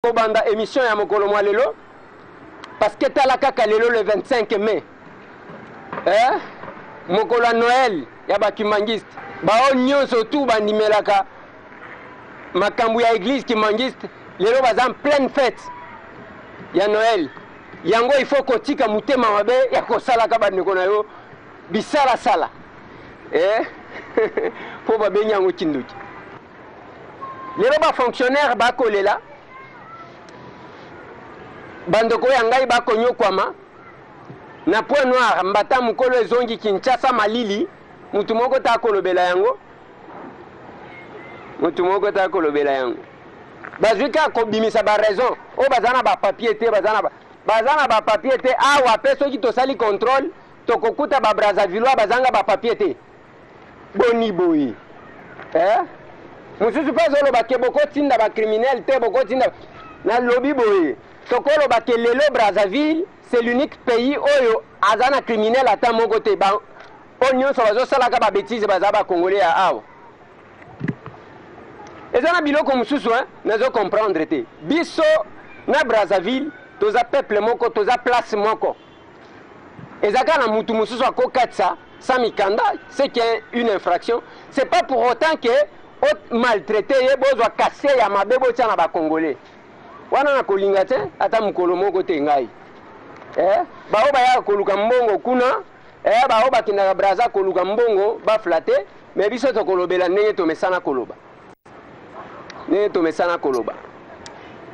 Kobanda emission ya mokolo mwa lelo parce que tala kaka lelo le 25 mai, eh? Mokolo ya Noël ya bakimbanguiste, bao nyonso tu bandimelaka makambo ya église kimbanguiste, lelo baza en pleine fête ya Noël. Yango il faut kotika motema mabe ya kosalaka bandeko na yo bisalasala, eh? Mpo babengi yango kindoki. Lelo bafonctionnaire bakolela, bandeko ya ngai bakonyokwama na Point Noir. Mbata mokolo ezongi Kinshasa malili, mutu moko ta kolobela yango, mutu moko ta kolobela yango. Bazwi kaka kobimisa baraison oyo baza na bapapier te, baza na bapapier te. Awa mpe soki tosali contrôle, tokokuta babrazzavillois bazanga bapapier te. Boni boye, eh? Mosusu mpe azoloba ke bokotinda bacriminel te, bokotinda. Nalobi boye, tokoloba ke lelo Brazzaville, c'est l'unique pays oyo aza na criminel ata moko te. Oyo nyonso bazosalaka babêtises baza bacongolais ya awa. Eza na biloko mosusu, hein, nazo comprendre te. Biso na Brazzaville toza peuple moko, toza place moko. Eza kaka na mutu mosusu akokatisa sans mikanda, ce qui est une infraction. C'est pas pour autant que maltraité ye, bozwa kase ya mabe botia na bacongolais wana. Na kolinga te ata mokolo moko te ngai, eh? Bao bayaka koluka mbongo kuna, eh, bao bakendaka Braza koluka mbongo, baflatter. Mais biso tokolobela ndenge tomesana koloba, ndenge tomesana koloba.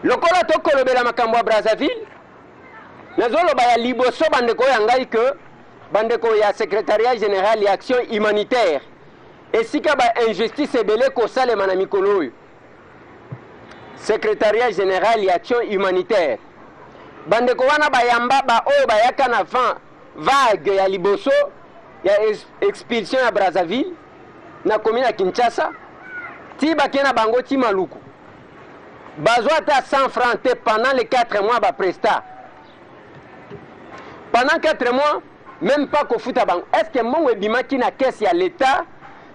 Lokola tokolobela makambo ya Brazzaville, nazoloba ya liboso, bandeko ya ngai, ke bandeko ya secrétariat général ya action humanitaire, esika bainjustice ebele kosalema na mikolo oyo, secrétariat général ya action humanitaire, bandeko wana bayamba baoyo bayaka na vent vague ya liboso ya expulsion ya Brazzaville na commune ya Kinshasa, ti bake na bango ti Maluku, bazwa ata 100 francs te pendant les 4 mois. Bapresta pendant 4 mois, même pas kofuta bango. Est ce que mbongo ebimaki na caisse ya l'État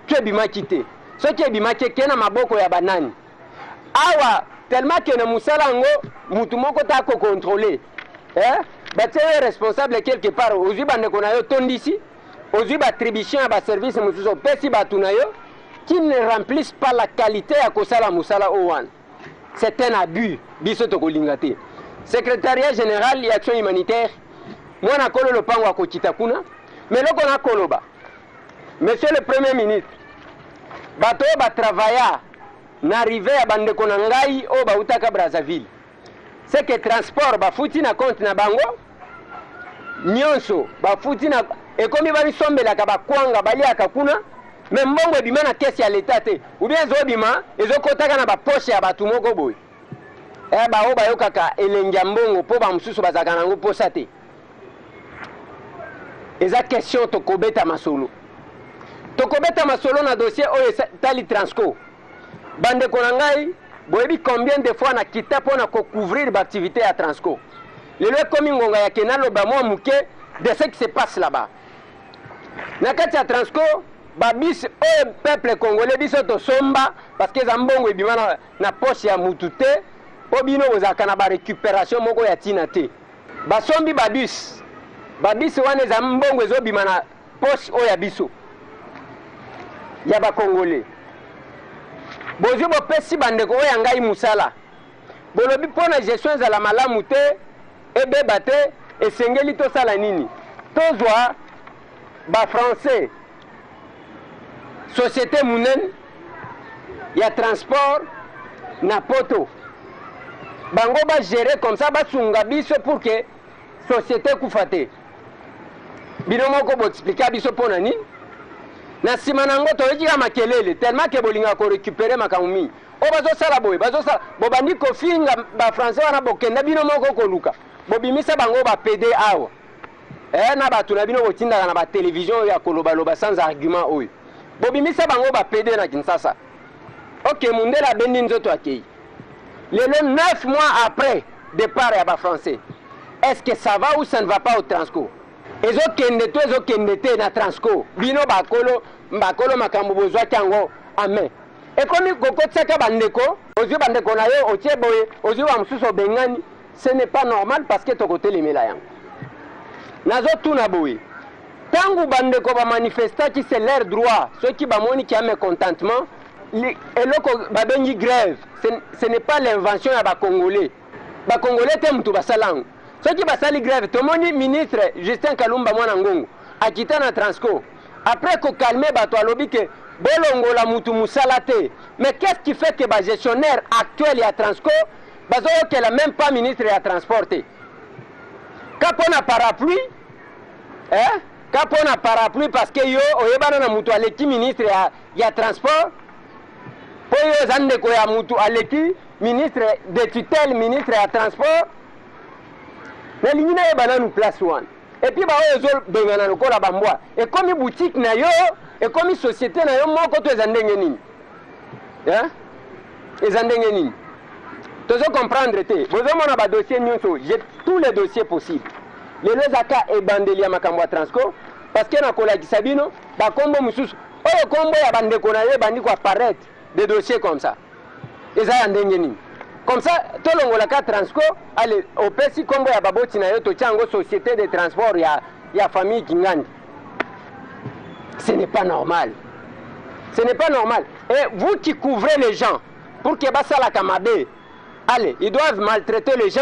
to ebimaki te? Soki ebimaki, eke na maboko ya banani? Awa tellement ke na mosala yango mutu moko ta kocontrôler, eh? Batie yo responsable quelque part, ozwi bandeko na yo, tondisi, ozwi baattribution ya baservice mosusu, opesi bato na yo qui ne remplissent pas la qualité ya kosala mosala oyo wana. C'est un abus, biso tokolinga te. Secrétariat général ya action humanitaire, mwana kolo lopango akokita kuna. Mais eloko nakoloba, monsieur le Premier ministre, bato oyo batravailla na arrivée ya bandeko na ngai oyo bautaka Brazzaville, c'est que transport bafuti na compte na bango nyonso, bafuti na ekomi bamisombelaka bakwanga baliaka kuna. Mais mbongo ebima na caisse ya leta te, ou bien ezobima, ezokɔtaka na bapoche ya bato moko boye, e baoyo bayokaka elengi ya mbongo, mpo bamosusu bazalaka nango mposa te. Eza question tokobeta masolo, tokobeta masolo na dossier oyo etali Transco. Bandeko na ngai, boyebi combien de fois nakita mpo na kocouvrir baactivité ya Transco. Lelo ekomi ngonga ya ke naloba mwa moke de ce qui se passe là-bas na kati ya Transco. Babus oyo peuple congolais biso tosomba, parce que eza mbongo ebima na poche ya mutu te, mpo bino bozalaka na barécupération moko ya ntina te. Basombi babus, babus wana eza mbongo ezobima na poche oyo ya biso ya bacongolais. Bozwi, bopesi bandeko oyo ya ngai mosala. Bolobi mpo na gestion ezala malamu te, ebeba te, esengeli tosala nini? Tozwa bafrançais, société monene ya transport na Poto, bango bagérer comme ça, basunga biso pour que société ekufa te. Bino moko boexpliquer biso mpo na nini. Na nsima na yango toyoki kaka makelele, tellement ke bolingaka korécupérer makambo mingi oyo bazosala boye, bazosala. Bobandi kofinga bafrançais wana, bokenda bino moko koluka, bobimisa bango bapd awa, eh, na bato na bino botindaka na batelevizio oyo ya kolobaloba sans argument oyo. Bobimisa bango bapd na Kinshasa. Ok, mundele abendi nzoto, akei. Lelo, 9 mois après départ ya bafrançais, est ce que ça va ou ça ne va pas au Transco? Ezokende to ezokende te na Transco? Bino bakolo, bakolo makambo, bozwaki yango amen, ekomi kokotisaka bandeko. Ozwi bandeko na yo otie boye, ozwi ba mosusu obengani. Ce n'est pas normal parce que tokotelemela yango. Nazotuna boye, ntango bandeko bamanifestaki, c'est leur droit. Soki bamoni qu'il y a mécontentement, eloko babengi grève, ce n'est pas l'invention ya bacongolais. Bacongolais te mutu basala yango. Soki basali grève, tomoni ministre Justin Kalumba Mwana Ngongo akita na Transco, après kocalmer bato, alobi ke bolongola mutu mosala te. Mais qu'est-ce qui fait que bagestionnaire actuel ya Transco bazoyokela même pas ministre ya transport te? Ka mpo na parapluie, eh? Ka mpo na parapluie, parce que yo oyebana na mutu aleki ministre ya transport, mpo yo oza ndeko ya mutu aleki ministre de tutelle, ministre ya transport. Nalingi nayeba nanu place wana. Et puis baoyo ezobengana lokola bambwa, ekomi boutique na yo, ekomi société na yo moko to eza ndenge nini, eh? Eza ndenge nini? Tozo comprendre te. Bozomona badossier nyonso, j'ai tous les dossiers possibles. Lelo eza ka ebandeli ya makambo ya Transco, parce que nakolakisa bino bakombo mosusu oyo kombo ya bandeko na yo ebandi koapparaître. Des dossiers comme ça eza ya ndenge nini? Comme ça tolongolaka Transco, ale opesi kombo ya baboti na yo, totia yango société de transport ya famille Kingandi. Ce n'est pas normal, ce n'est pas normal. Et vous qui couvrez les gens pour que basalaka mabe, allez, ils doivent maltraiter les gens,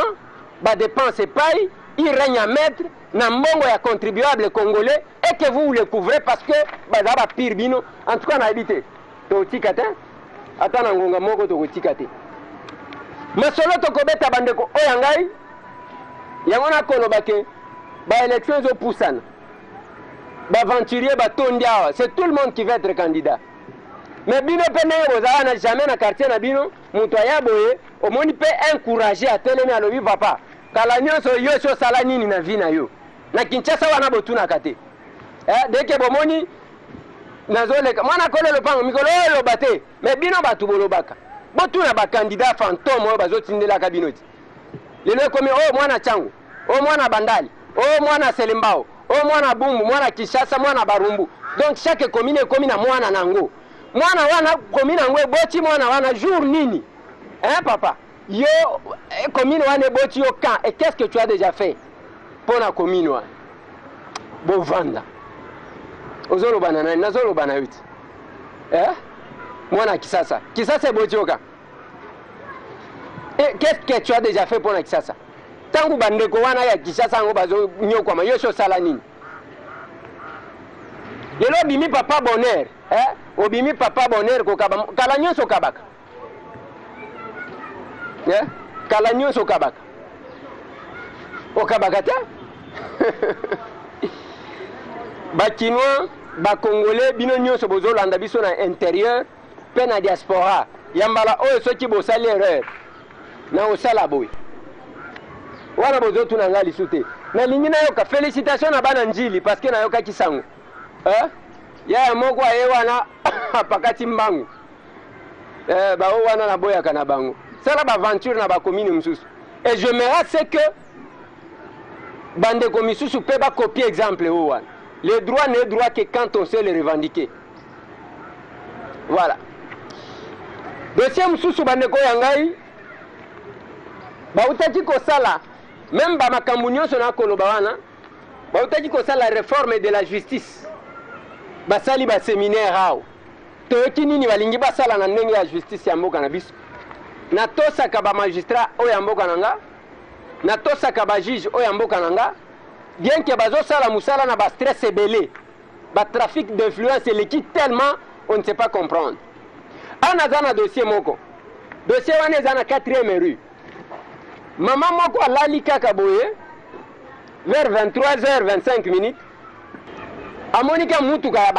badépense epai, ils règnent à maître na mbongo ya contribuable congolais, et que vous les couvrez parce que baza bapire bino. En tout cas nayebi te, tokotika te, ata na ngonga moko tokotika te. Masolo tokobeta, bandeko oyo ya ngai, yango nakoloba ke baélection ezopusana, baaventurier batondi awa. C'est tout le monde qui veut être candidat. Mais bino mpe ndenge bozala na jamais na quartier na bino, moto aya boye, omoni mpe encouragé, atelemi, alobi: "Papa, kala nyonso yo si osala nini na vie na yo na Kinshasa wana?" Botunaka te, eh, deke bomoni nazoleka mwana kolo lopango mikolo oyo oloba te. Mais bino bato bolobaka, botuna bacandidat fantôme oyo bazotindelaka bino ti lelo. Ekomi oyo mwana Ntango, oyo mwana Bandali, oyo mwana Selembao, oyo mwana Bumbu, mwana Kinshasa, mwana Barumbu. Donc chaque commune ekomi na mwana nango. Mwana wana, commune yango eboti mwana wana jour nini, hein? Papa, yo commune wana eboti yo quand et qu'est-ce que tu as déjà fait mpo na commune wana? Bovanda, ozoloba na nani? Nazoloba na yo ti, eh? Mwana Kisasa, Kisasa eboti yo quand et qu'est-ce que tu as déjà fait mpo na Kisasa? Ntango bandeko wana ya Kisasa yango bazonyokwama, yo so osala nini? Lelo obimi papa bonheur, eh? Obimi papa bonheur kokaba. Kala nyonso okabaka, eh? Kala nyonso okabaka, okabaka te. Bakinois, bacongolais, bino nyonso bozolanda biso na intérieur mpe na diaspora, ya mbala oyo soki bosali erreur na kosala boye wana, bozotuna ngai lisu te. Nalingi nayoka félicitation na bana Njili, parce que nayokaki sango, eh? Yaya moko aye wana apakati mbangu, eh, bao wana naboyaka na bango sala baaventure na bacommune mosusu. Et j'aimerais ce que bandeko misusu mpe bakopie exemple oyo wana. Le droit n'est droit que quand on sait le revendiquer. Voilà dossier mosusu, bandeko ya ngai. Bautaki kosala même bamakambo nyonso na koloba wana, bautaki kosala réforme de la justice, basali baséminaire awa. Toyoki nini balingi basala na ndenge ya justice ya mboka na biso. Natosaka bamagistrat oyo ya mboka na nga, natosaka bajuge oyo ya mboka na nga, bien ke bazosala mosala na bastress ebele, batrafic d'influence eleki tellement, on ne sait pas comprendre. Awa naza na dossier moko. Dossier wana eza na 4e rue. Mama moko alali kaka boye vers 23h25 minutes, amoni ka mutuka ya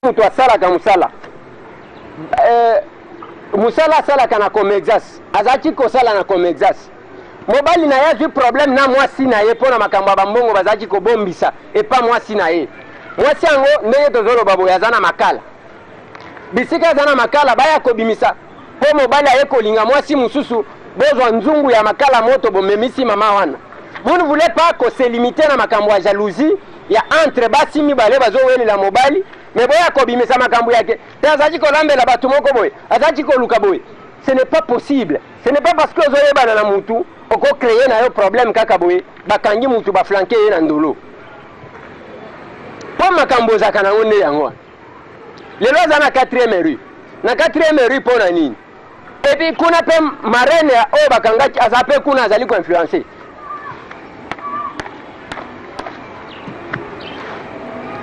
moto asalaka mosala, mosala asalaka na Comexas. Azalaki kosala na Comexas. Mobali na ye azwi problème na mwasi na ye mpo na makambo ya bambongo bazalaki kobombisa epa mwasi na ye. Mwasi yango ndenge tozoloba boye aza na makala. Bisika aza na makala baya kobimisa mpo mobali aye kolinga mwasi mosusu, bozwa nzungu ya makala moto bomemisi mama wana. Vous ne voulez pas ko se limiter na makambo ya jalousie ya entre basi mibale bazowelela mobali, mais boya kobimisa makambo ya ke te azalaki kolambela bato moko boye, azalaki koluka boye. Ce n'est pas possible. Ce n'est pas parce que ozoyebana na mutu oko créer na yo problème kaka boye, bakangi mutu ba flanquer ye na ndolo. Mpo makambo ozalaka nango nde yango wana. Lelo aza na 4e rue. Na 4e rue mpo na nini? Et puis kuna mpe marraine oyo bakangaki aza mpe kuna azali ko influencer.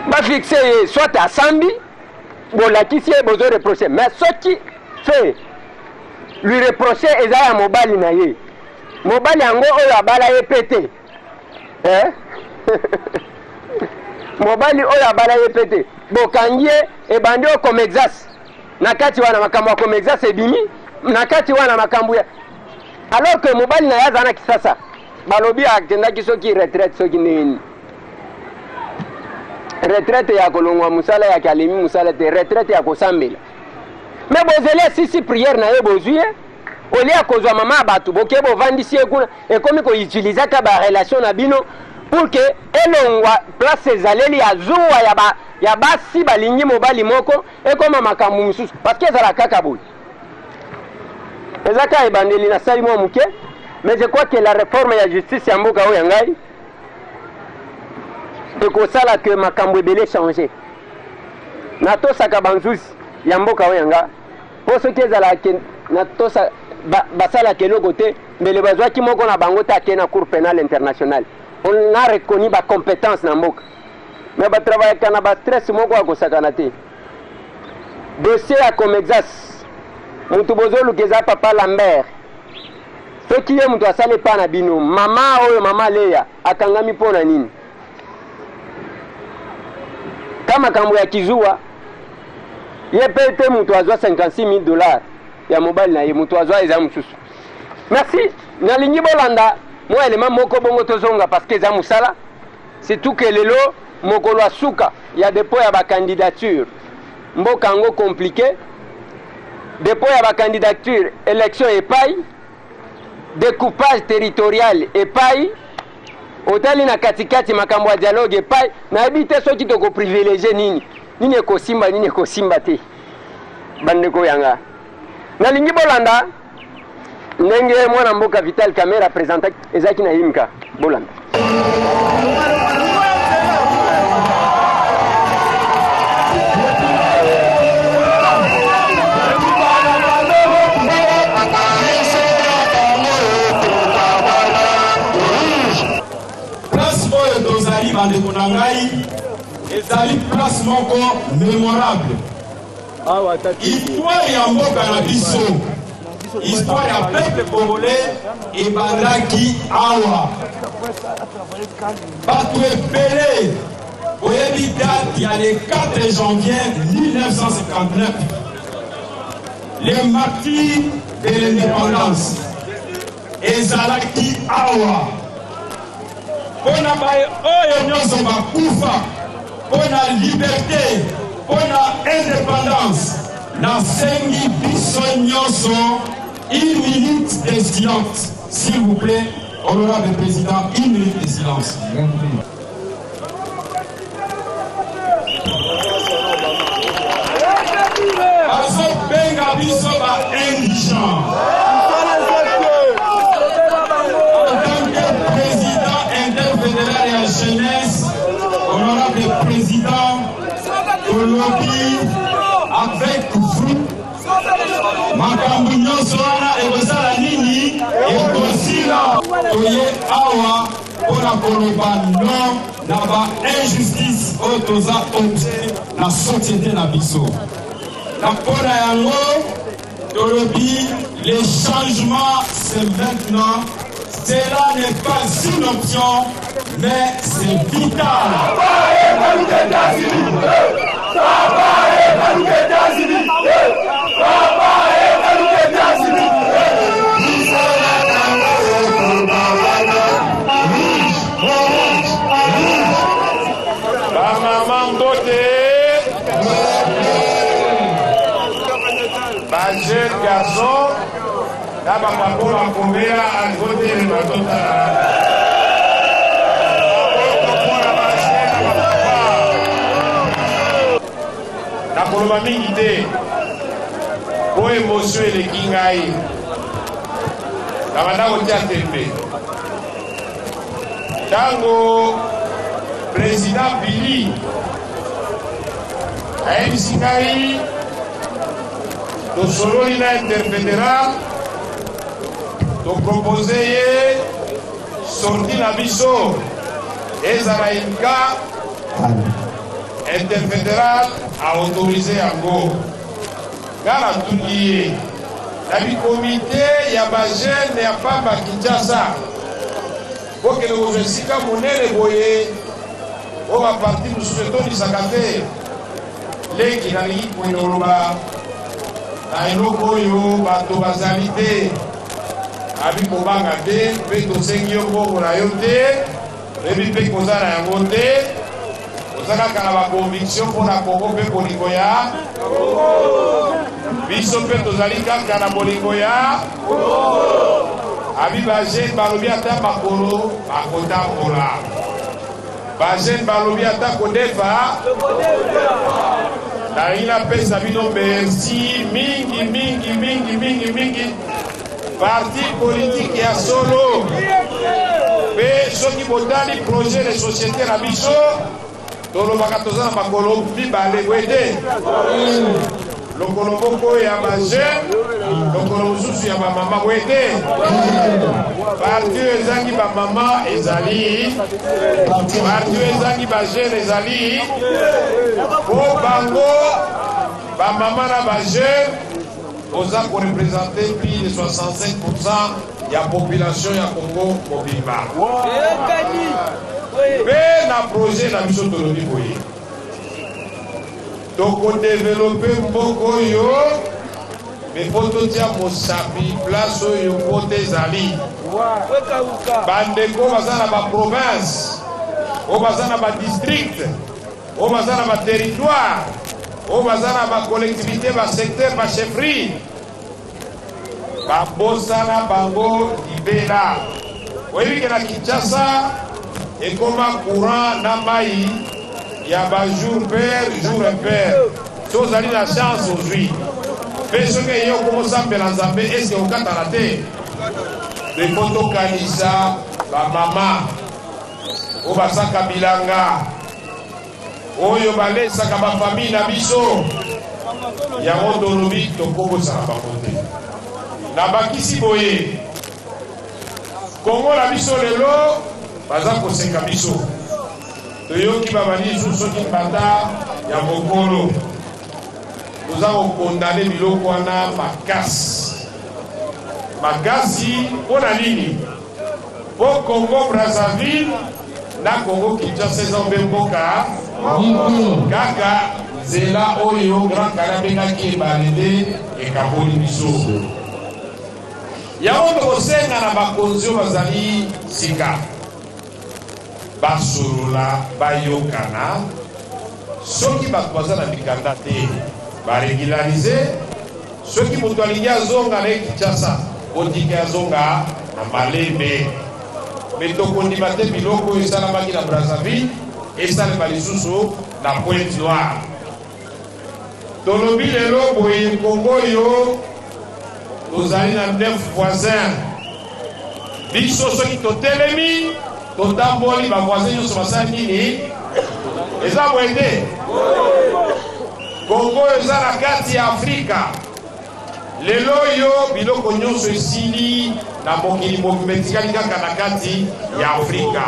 Ba fixer ye soit asambi, bolakisi ye bozo reprocher, mais soki fait lui reprocher eza ya mobali na ye, mobali yango oyo abala ye pe te, eh? Mobali oyo abala ye pe te, bokangi ye, ebandi oyo comexas na kati wana, makambo ya comexas ebimi na kati wana, makambo ya alors que mobali na ye aza na Kisasa, balobi akendaki soki retraite soki ndenge nini, retraite ya kolongwa mosala ya alemi mosala te, retraite ya kosambela. Me bozeli asisi prière na ye, bozwi ye olie akozwa mama ya bato, boke bovandisi ye kuna, ekomi koutilisaka ba relation na bino pour que elongwa place ezaleli ya zuwa ya, ba, ya basi balingi mobali moko, ekoma makambo mosusu, parce que ezala kaka boye. Eza kaka ebandeli, nasali mwa moke, mais je crois que la réforme ya justice ya mboka oyo ya ngai ekosala ke makambo ebele changer. Natosaka banzuzi ya mboka oyo ya nga, mpo soki ezalaka natosa basalaka eloko te, mbele bazwaki moko na bango te ake na Cour pénale internationale. On a reconnu ba compétence na mboka, mais batravaillaka na ba stress moko ya kosakana te. Dossier ya Comexas, mutu bozoluka eza papa Lambert. Soki ye mutu asali epa na bino, mama oyo mama Leya akangami mpo na nini? Ka makambo ya kizuwa, ye pe te mutu azwa 56 000 $ ya mobali na ye, mutu azwa eza mosusu. Merci, nalingi bolanda mwa elema moko bongo tozonga, parce que eza mosala, surtout que lelo mokolo ya suka ya dépôt ya bacandidature. Mboka yango compliqué, dépôt ya bacandidature, élection epai, découpage territorial epai, otali na katikati makambo ya dialogue epai. Nayebi te soki tokoprivilégie nini, nini ekosimba, nini ekosimba te. Bandeko yanga, nalingi bolanda ndenge mwana mboka Vital Kamerhe présentaki, ezalaki na Imka. Bolanda. Place oyo tozali, bandeko na ngai, ezali place moko mémorable. Histoire ya mboka na biso, histoire ya peuple congolais ebandaki awa. Bato ebele boyebi date ya le 4 janvier 1959, les martyrs de l'indépendance ezalaki awa. Mpo na baye oyo nyonso bakufa mpo na liberté, mpo na indépendance, nasengi biso nyonso une minute de silence, s'il vous plaît. Honorable président, une minute de silence. Bazobenga biso ba indigent. En tant que président interfédéral ya jeunesse, honorable président, tolobi avec vous, makambo nyonso wana ekosala nini? Ekosila. Toye awa mpona koloba non na ba injustice oyo toza objet na société na biso. Na mpona yango tolobi: le changement, c'est maintenant. Cela n'est pas une option, mais c'est vital. Papa États-Unis! Papa États-Unis! Bamama. Ba jeune garçon na ba papa bakomela alikotelema totala. Maboko mpona ba jeune na ba papa. Nakoloba mingi te po emotion eleki ngai. Nabanda kotia tembe ntango président Billy ayebisi ngai tosololi na interfédéral, topropose ye sorti na biso ezala inka interfédéral aautorise yango. Nga natuni ye na bikomite ya bajeune ya pamba Kinshasa, bokende kozwa esika monene boye oyo baparti mosusu etondisaka te. Leki, nalingi kokende koloba na eloko oyo bato bazali te. Abi kobanga te, mpe tosengi yo mbongo na yo te, oyebi mpe koza na yango te, oza kaka na baconviction mpo na Kongo mpe bolingo ya biso, mpe tozali kaka na bolingo ya abi. Bajeune balobi ata makolo bakotambola, bajeune balobi ata kodefa. Nalingi napesa bino merci mingi mingi mingi mingi mingi. Parti politique ya solo, mpe soki botali projet de société na biso, tolobaka toza na makolo mibale boye te, lokolo moko ya bajeune, lokolo mosusu ya bamama, boye te? Parti oyo ezangi bamama ezali parti oyo ezangi bajeune ezali po bango bamama na bajeune oza koreprésente plus de 65 ya population ya Congo mobimba. Mpe na projet na biso tolobi boye: tokodévelopper mboka oyo, mais po totia mosapi place oyo mpo te ezali. Bandeko baza na baprovince, oyo baza na badistrict, oyo baza na baterritoire, oyo baza na bacollectivité, basecteur, bachefferie, babosana bango libela. Oyebi ke na Kinshasa ekoma courant na mai ya bajour pair, jour impair. So ozali na chance, ozwi. Mpe soki eye, okomosambela Nzambe eske okatana te. Befo tokanisa bamama oyo basaka bilanga, oyo balesaka bafamille na biso. Yango tolobi tokobosana bango te. Nabakisi boye: Kongo na biso lelo baza koseka biso. Toyoki babandi lisusu soki mbata ya mokolo. Toza kokondane biloko wana makasi makasi. Mpo na nini? Mpo Congo Brazzaville na Congo Kinshasa eza mpe mboka kaka. Nzela oyo Grand Kallé abengaki ebale nde ekaboli biso. Yango tokosenga na bakonzi oyo bazali sika basolola, bayokana. Soki bato baza na mikanda te, barégulariser. Soki moto alingi azonga na ye Kinshasa, botika azonga na malembe. Mais tokondima te biloko oyo esalamaki na Brazzaville esalema lisusu na Pointe Noire. Tolobi lelo boye: Kongo oyo tozali na neuf voisin. Biso soki totelemi, totamboli, bavoisin nyonso basali nini? Eza boye te? Kongo oyo eza na kati ya Afrika. Lelo oyo biloko nyonso esili na mokili mobimba, etikali kaka na kati ya Afrika.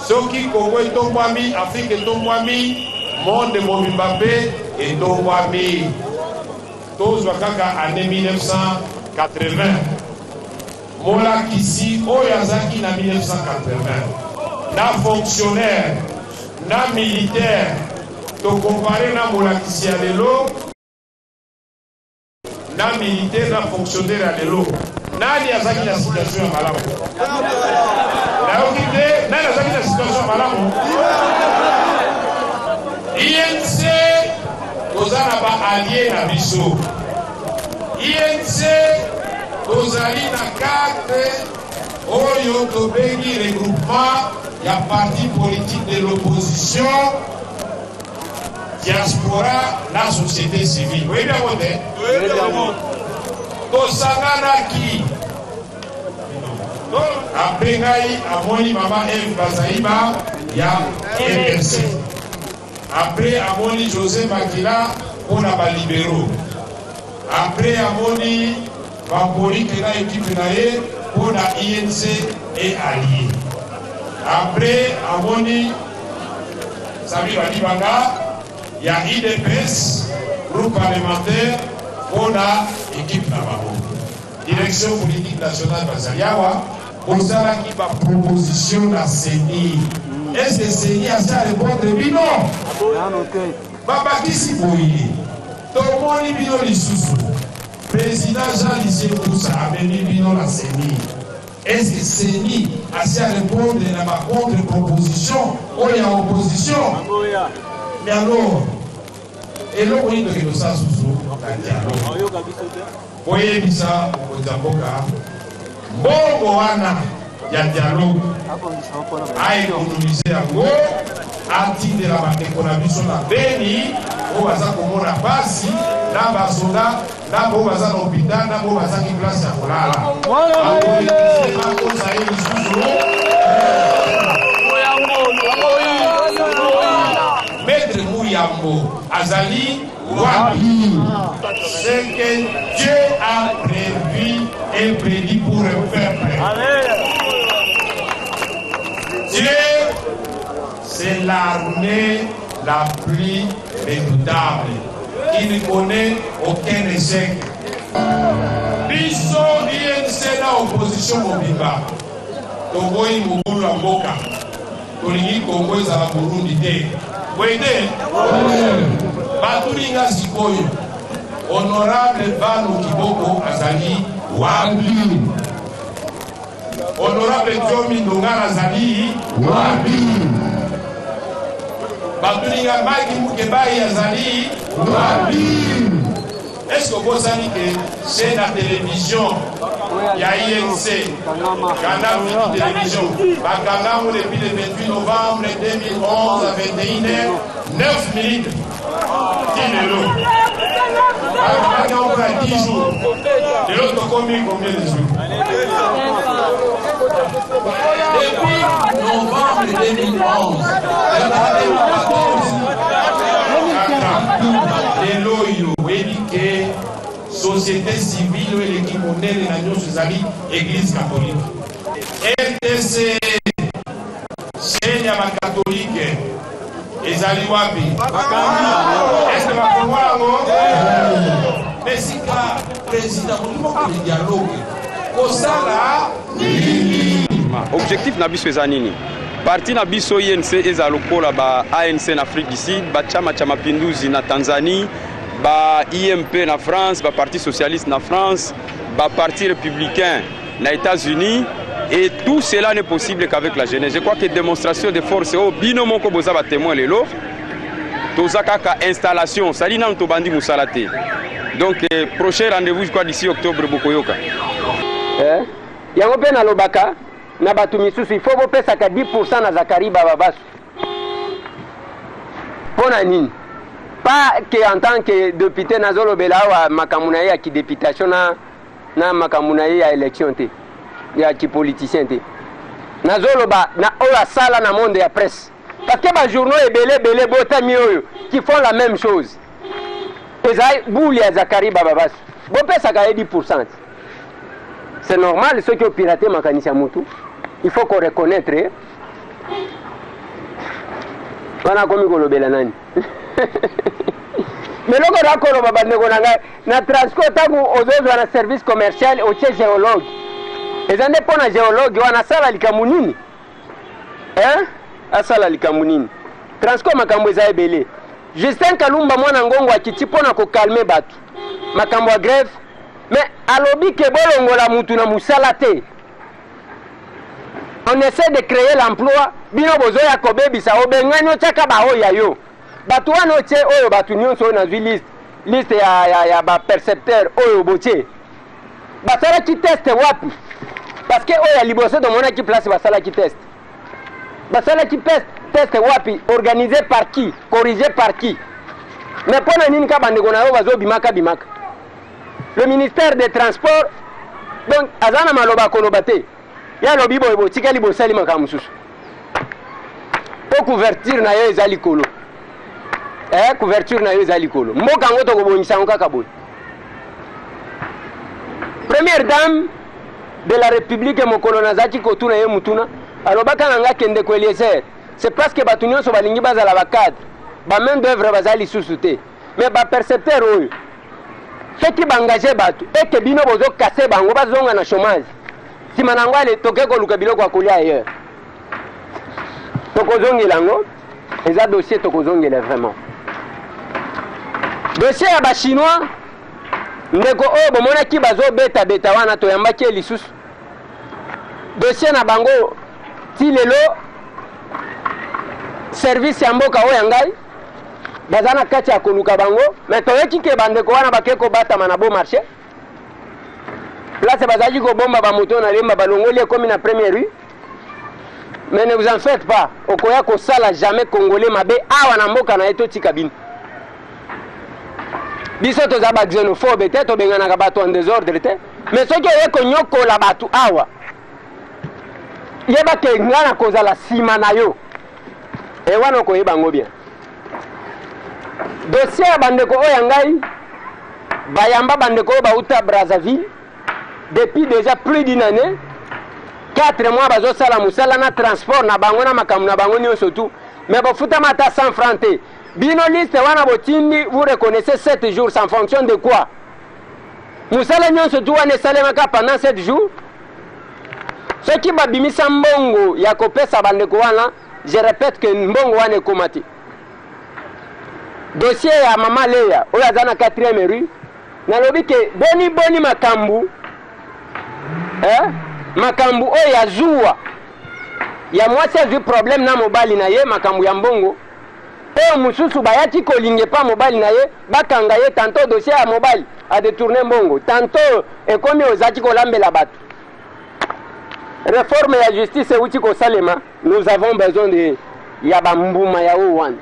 Soki Kongo etombwami, Afrika etombwami, monde mobimba mpe etombwami. Tozwa kaka année 1980, molakisi oyo azalaki na 1980 na fonctionnaire na militaire, tocomparer na molakisi ya lelo na militaire na fonctionnaire ya lelo, nani azalaki na situation ya malamu? Nayoki te. Nani azalaki na situation ya malamu? UNC toza na baallié na biso. INC tozali na carte oyo tobengi regroupement ya parti politique de l'opposition, diaspora na société civile. Oyebi yango te? Tosanganaki apres ngai amoni mama Eve Bazaiba ya MRC, après amoni José Makila mpona balibéraux, après amoni bapolike na équipe na ye mpona INC et allié, après amoni Sami Badibanga ya UDPS, groupe parlementaire, mpona équipe na bango. Direction politique nationale bazali awa. Bosalaki baproposition na CENI. Est ce que CENI asa répondre bino? Babakisi boye, tomoni bino lisusu, président Jean Lucien Bussa amemi bino na CENI. Est ce que CENI asi arépondre na bacontre proposition oyo ya opposition? Mais alors, eloko nini tokende kosala susu na dialogue? Boyebisa mokonzi ya mboka, mbongo wana ya dialogue, aéconomiser yango, atindela bandeko na biso na Beni oyo baza komona pasi, na basoda, na bo baza na hôpital, na bo bazangi place ya kolala. Apolitise bakosa ye lisusu. Maître Muyambo azali wapi? Ce que Dieu a prévu est prédit pour un peuple. Dieu, c'est l'armée la plus redoutable, qui ne connaît aucun échec. Biso INC na opposition mobimba, toboyi mobulu ya mboka. Tolingi Kongo ezala Burundi te. Boye te? Batulinga sikoyo, honorable Vano Kiboko azali wapi? Honorable Diomi Ndongala azali wapi? Batulinga, Mike Mukebayi azali wapi? Est ce que obosani ke chaîne ya télévision ya INC, Canal Télévision, bakangango depuis le 28 novembre 2011 à 21h 9 minutes ti lelo? Bakanga mpona 10 jours. Lelo tokomi combien de jours depuis novembre 2011? Lelo oyo, oyebi ke société civile oyo eleki monene na nyonso ezali Église catholique. RTC, chaîne ya bakatholike, ezali wapi? Est-ce bakongo yango? Mais sika président motu mokende dialogue kosala nini? Objectif na biso eza nini? Parti na biso INC eza lokola ba ANC na Afrique du Sud, ba Chama cha Mapinduzi na Tanzanie, ba IMP na France, ba Parti socialiste na France, ba Parti républicain na États-Unis. Et tout cela n'est possible qu'avec la jeunesse. Je crois que démonstration de force oyo, bino moko boza ba témoin. Lelo toza kaka installation, sali nanu tobandi mosala te. Donc prochain rendez-vous, je crois, d'ici octobre, bokoyoka. Eh? Yango mpe nalobaka na bato misusu, il faut bopesaka 10 na Zakari Bababasu. Mpo na nini? Pas que en tant que député, nazolobela awa makambo na ye ya kidéputation na makambo na ye ya élection te, ya kipoliticien te. Nazoloba na oyo asala na monde ya presse, parce que bajournaux ebele ebele botami oyo qui font la même chose, eza bule ya Zakari Bababasu. Bopesaka ye 10, c'est normal. Soki opirater makanisi ya mutu, il faut qu'on reconnaître wana. Akomi kolobela nani? Mais eloko nakoloba, bandeko na ngai, na Transco, ntango ozozwa na service commercial, otie géologue, eza nde mpo na géologue wana asala likambo nini? Hein? Asala likambo nini? Transco, makambo eza ebele. Justin Kalumba mwana ngongo akiti mpo na kocalmer bato, makambo ya grève. Mais alobi ke bolongola mutu na mosala te. On essaie de créer l'emploi, bino bozoya kobebisa. Obengani, otiaka baoyo ya yo. Bato wana otie oyo, bato nyonso oyo nazwi liste. Liste ya, ya, ya ba percepteur oyo botie basalaki test wapi? Parce que oyo ya liboso tomonaki place basalaki test, basalaki test wapi? Organisé par qui? Corrigé par qui? Mais mpo na nini ka bandeko na yo bazobimaka bimaka? Le ministère des Transports donc aza na maloba koloba te. Ye alobi boye, botikali bosali makambo mosusu mpo couverture na yo eza likolo. Couverture na yo eza likolo. Mboka yango tokobongisa yango kaka boye. Première dame de la République, mokolo nazalaki kotuna ye mutuna, alobaka na nga: "Kende ko Eliezer, c'est parce que bato nyonso balingi bazala bacadre, bamain d'œuvre baza lisusu te. Mais bapercepteur oyo, soki baengage bato eke bino bozokase bango, bazonga na chômage. Nsima na yango ale toke koluka biloko ya kolia ailleurs." Tokozongela yango, eza dossier tokozongela vraiment. Dossier ya Bachinois, ndeko oyo bomonaki bazobetabeta wana, toyambaki ye lisusu. Dossier na bango ti lelo, service ya mboka oyo ya ngai baza na kati ya koluka bango. Mais toyoki ke bandeko wana bake kobatama na Beau Marché, place bazalaki kobomba bamoto na Lemba, balongoli, ekomi na Première Rue. Mais ne vous en faites pas, okoya kosala jamais Congolais mabe awa na mboka na ye. Totika bino, biso toza baxénophobe te, tobenganaka bato en désordre te. Mais soki oye konyokola bato awa, yeba ke nga na kozala nsima na yo. E wana okoyeba yango bien. Dossier ya bandeko oyo ya ngai bayamba, bandeko oyo bauta Brazzaville depuis déjà plus d'une année, 4 mois, bazosala mosala na transport na bango na makambo na bango nyonso tu, mais bofutama ata 100 franc te. Bino liste wana botindi, vous reconnaissez 7 jours, en fonction de quoi? Mosala nyonso tu wana esalemaka pendant 7 jours? Soki babimisa mbongo ya kopesa bandeko wana, je répète que mbongo wana ekóma te. Dossier ya mama Leya oyo aza na 4e rue, nalobi ke boni boni makambo, eh? Makambo oyo ya zuwa ya mwasi azwi problème na mobali na ye, makambo ya mbongo oyo mosusu bayaki kolinga epa mobali na ye, bakanga ye. Tantôt dossier ya mobali adétourné mbongo, tantôt ekomi ozalaki kolambela bato. Réforme ya justice euti kosalema, nous avons besoin de ya bambuma ya oyo wana.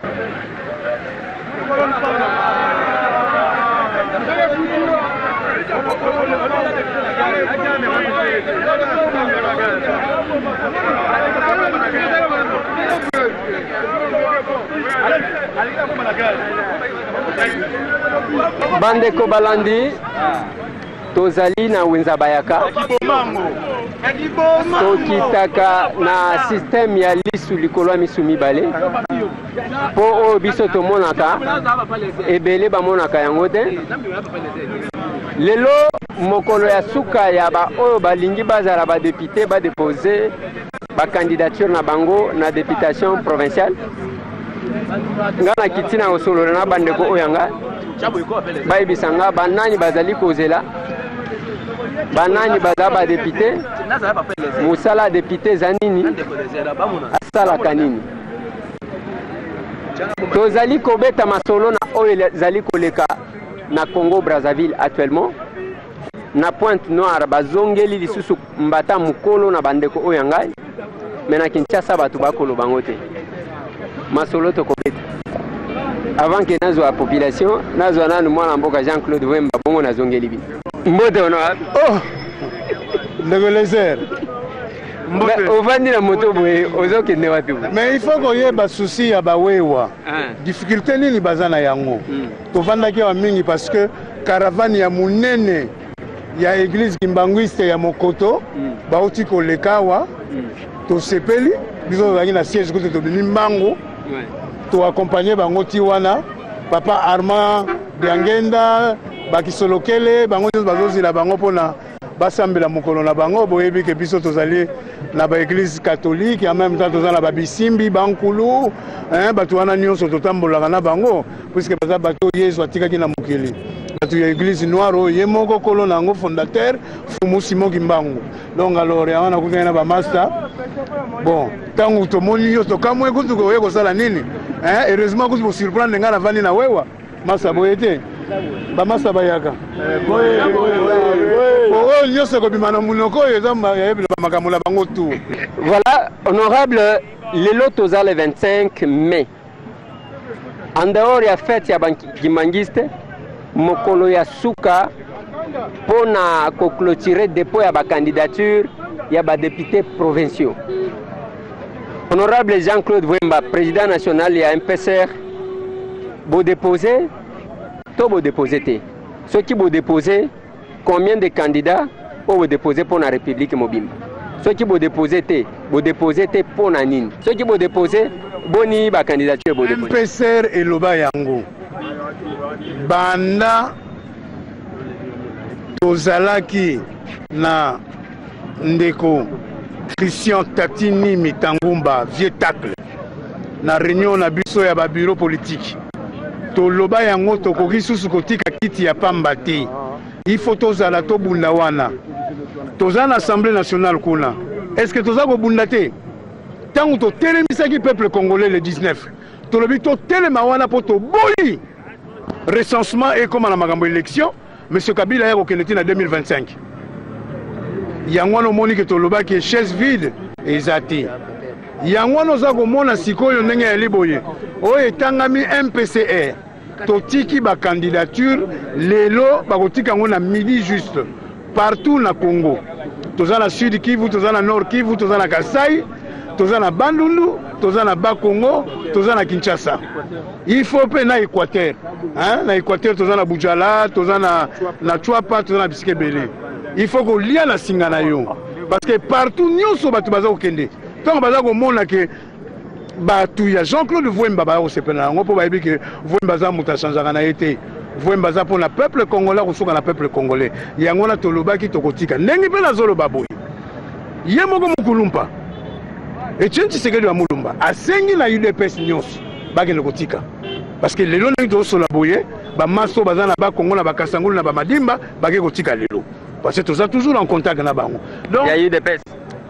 Bandeko balandi, tozali na Wenza Bayaka, tokitaka na système ya lisu likolo ya misu mibale, mpo oyo biso tomonaka ebele bamonaka yango te. Lelo mokolo ya suka ya baoyo balingi bazala badéputé, badépose bacandidature na bango na députation provinciale. Nga nakiti na kosolola na bandeko oyo yanga, bayebisa nga banani bazali kozela, banani baza badéputé, mosala ya député eza nini, asalaka nini. Tozali kobeta masolo na oyo ezali koleka na Congo Brazzaville actuellement. Na Pointe Noire bazongeli lisusu mbata mokolo na bandeko oyo ya ngai, mais na Kinshasa bato bakoloba yango te. Masolo tokobeta. Avant ke nazwa population, nazwa nanu mwana mboka Jean Claude Wemba, bongo nazongeli bino. Mbote ono. Oh, ndeko Lezer. Ovandi na moto boye, ozokende wapi? Mais il faut koyeba souci ya bawewa, difficulté nini baza na yango. Tovandaki awa mingi parce que caravane ya monene ya église kimbanguiste ya Mokoto bauti koleka awa. Tosepeli, biso tozalaki na siège kutu, tobimi mbangu, toaccompagne bango ti wana. Papa Armand Diangenda, bakisolokele bango nyonso bazozila bango mpona basambela mokolo na bango. Boyebi ke biso tozali na baéglise catholique, en même temps toza na babisimbi bankulu, bato wana nyonso totambolaka na bango puisque baza bato oyo Yesu atikaki na mokili, bato ya église noire oyo ye moko kolo na yango, fondateur, Fumu Simon Kimbangu. Donc alors yango nakutani na bamaster. Bon, ntango tomoni yo, tokamwe kutu, oye kosala nini? Heureusement kutu bosurprendre ngai, navandi na wewa masa boye te. Bamasa bayaka oyo nyonso ekobima na monoko oyo eza yayebela bamakambo na bango tu. Voilà, honorable, lelo toza le 25 mai, en dehors ya fête ya bakimbanguiste, mokolo ya suka mpo na koclôturer dépôt ya bacandidature ya badéputé provinciaux. Honorable Jean-Claude Vuemba, président national ya MPCR, bodépose to bodépose te? Soki bodépose, combien de candidats oyo bodépose mpo na République mobimba? Soki bodépose te, bodépose te mpo na nini? Soki bodépose, boni bacandidature bodépose? MPCR eloba yango banda tozalaki na ndeko Christian Tatini Mitangumba, vieux tacle, na réunion na biso ya babureau politique. Toloba yango, tokoki susu kotika kiti ya pamba te. Il faut tozala, tobunda wana. Toza na Assemblée nationale kuna, est ce que toza kobunda te? Ntango totelemisaki peuple congolais le 19, tolobi totelema wana mpo toboyi recensement ekóma na makambo élection. Monsieur Kabila ya kokende ti na 2025. Yango wana omoni ke tolobaki chaise vide eza te. Yango wana oza komona sikoyo ndenge yali boye, oyo etangami MPCR, totiki bacandidature lelo, bakotika yango na midi juste partout na Congo. Toza na Sud Kivu, toza na Nord Kivu, toza na Kasai, toza na Bandundu, toza na Bakongo, toza na Kinshasa, il faut mpe na Équateur, hein? Na Équateur toza na Bujala, toza na Tshuapa, toza na bisika ebele. Il faut kolia na singa na yo, parce que partout nyonso bato baza kokende, ntango baza komona ke bato ya Jean-Claude Vuemba baya kosepela na yango, mpo bayebi ke Vuemba aza moto achangeaka na ye te. Vuemba aza mpona peuple congolais, akosuka na peuple congolais. Yango wana tolobaki tokotika. Ndenge mpe nazoloba boye, ye moko mokulumpa Etienne Tshisekedi wa Mulumba asengi na UDPS nyonso bakende kotika, parce que lelo ndenge tozosola boye, bamaso baza na Bakongo, na Bakasangulu, na Bamadimba, bake kotika lelo, parce que toza toujours en contact na bango. Donc ya UDPS.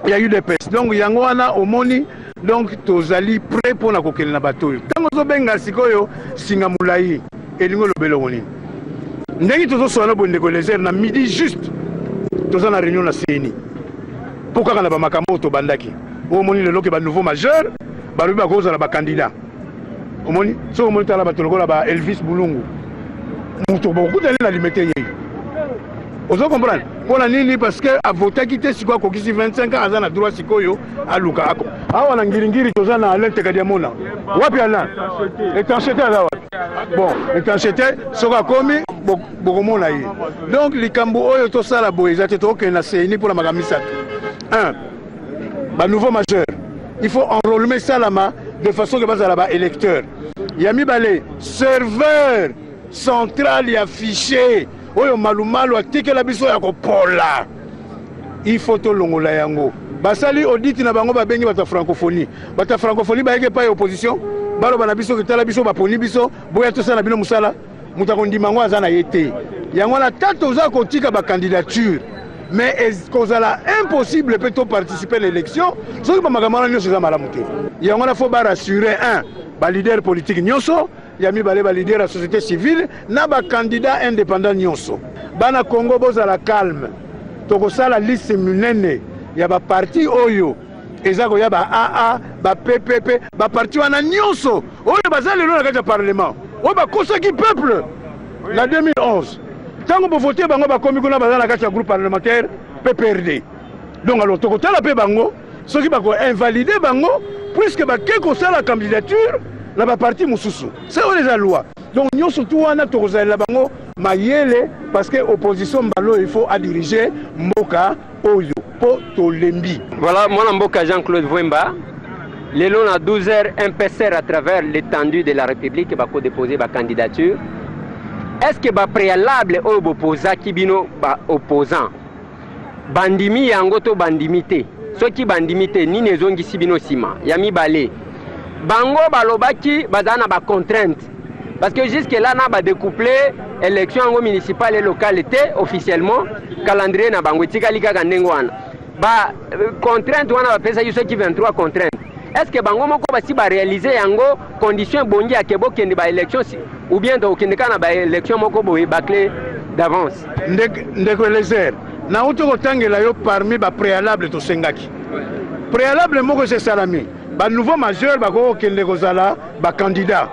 Ya UDPS. Donc yango wana omoni, donc tozali prêt mpona kokende na bato oyo. Ntango ozobenga sikoyo singa molai, elingi oloba eloko nini? Ndenge tozosola na boye, ndeko Lezer, na midi juste toza na réunion na CENI, mpo kaka na bamakambo oyo tobandaki. Oyo omoni lelo ke banouveau majeur balobi bakozala bacandidat. Omoni, soki omoni, tala bato lokola ba Elvis Bulungu, moto bokutani na Limete ye, ozo comprendre mpona nini? Parce que avotaki te. Sikoyo akokisi 25 ans, aza na droit sikoyo aluka ako. Awa na Ngiringiri toza na Alain Tekadiamona. Wapi Alain Étanchété? Aza wapi? Bon, Étanchété soki akomi, bokomona ye. Donc likambo oyo tosala boye eza te. Tokokende na CENI mpona makambo misato. 1, banouveau majeur, il faut enrôlement esalama de façon ke bazala baélecteur. Ya mibale, serveur central ya fichier oyo Malumalu atikela biso ya kopola, il faut tolongola yango. Basali audit na bango, babengi bato ya francophonie. Bato ya francophonie bayeki epai ya opposition, baloba na biso: "Ketala biso, baponi biso, boya tosala bino mosala." Moto akondima yango aza na ye te. Yango wana ta toza kotika bacandidature, mais kozala impossible mpe toparticipe na élection soki bamakambo wana nyonso eza malamu te. Yango wana faut barassurer: 1, baleader politique nyonso; ya mibale, baleader ya société civile na bacandidat indépendant nyonso. Bana Congo, bozala calme. Tokosala liste minene ya baparti oyo eza koya, ba aa, ba PPP, baparti wana nyonso oyo baza lelo na kati ya parlement, oyo bakosaki peuple na 2011 ntango bovote bango, bakomi kuna, baza na kati ya groupe parlementaire PPRD. Donc alors tokotala mpe bango soki bakoinvalide bango, puisque bake kosala candidature na baparti mosusu. Se oyo eza loi. Donc nyonso tu wana tokozalela bango mayele, parce que opposition mbala oyo il faut adirige mboka oyo, mpo tolembi. Voilà, mwana mboka Jean-Claude Vuemba, lelo na 12 heures, MPCR à travers l'étendue de la République bakodépose bacandidature. Est ce que bapréalable oyo bopozaki bino baopposant, bandimi yango to bandimi te? Soki bandimi te, nini ezongisi bino nsima? Ya mibale, bango balobaki bazala na bacontrainte, parce que jusque là na badécouple élection yango municipale et locale te officiellement. Calendrier na bango etikali kaka ndenge wana. Bacontrainte wana bapesaki soki 23 contrainte, est ce que bango moko basi baréalise yango? Condition ebongi yake bokende baélection Ou bien tokokende kaka na baélection moko boye bâclé d'avance? Ndeko Elezer, nauti kotangela yo parmi bapréalable tosengaki. Préalable moko esi esalami: banouveau majeur bakoki kokende kozala bacandidat.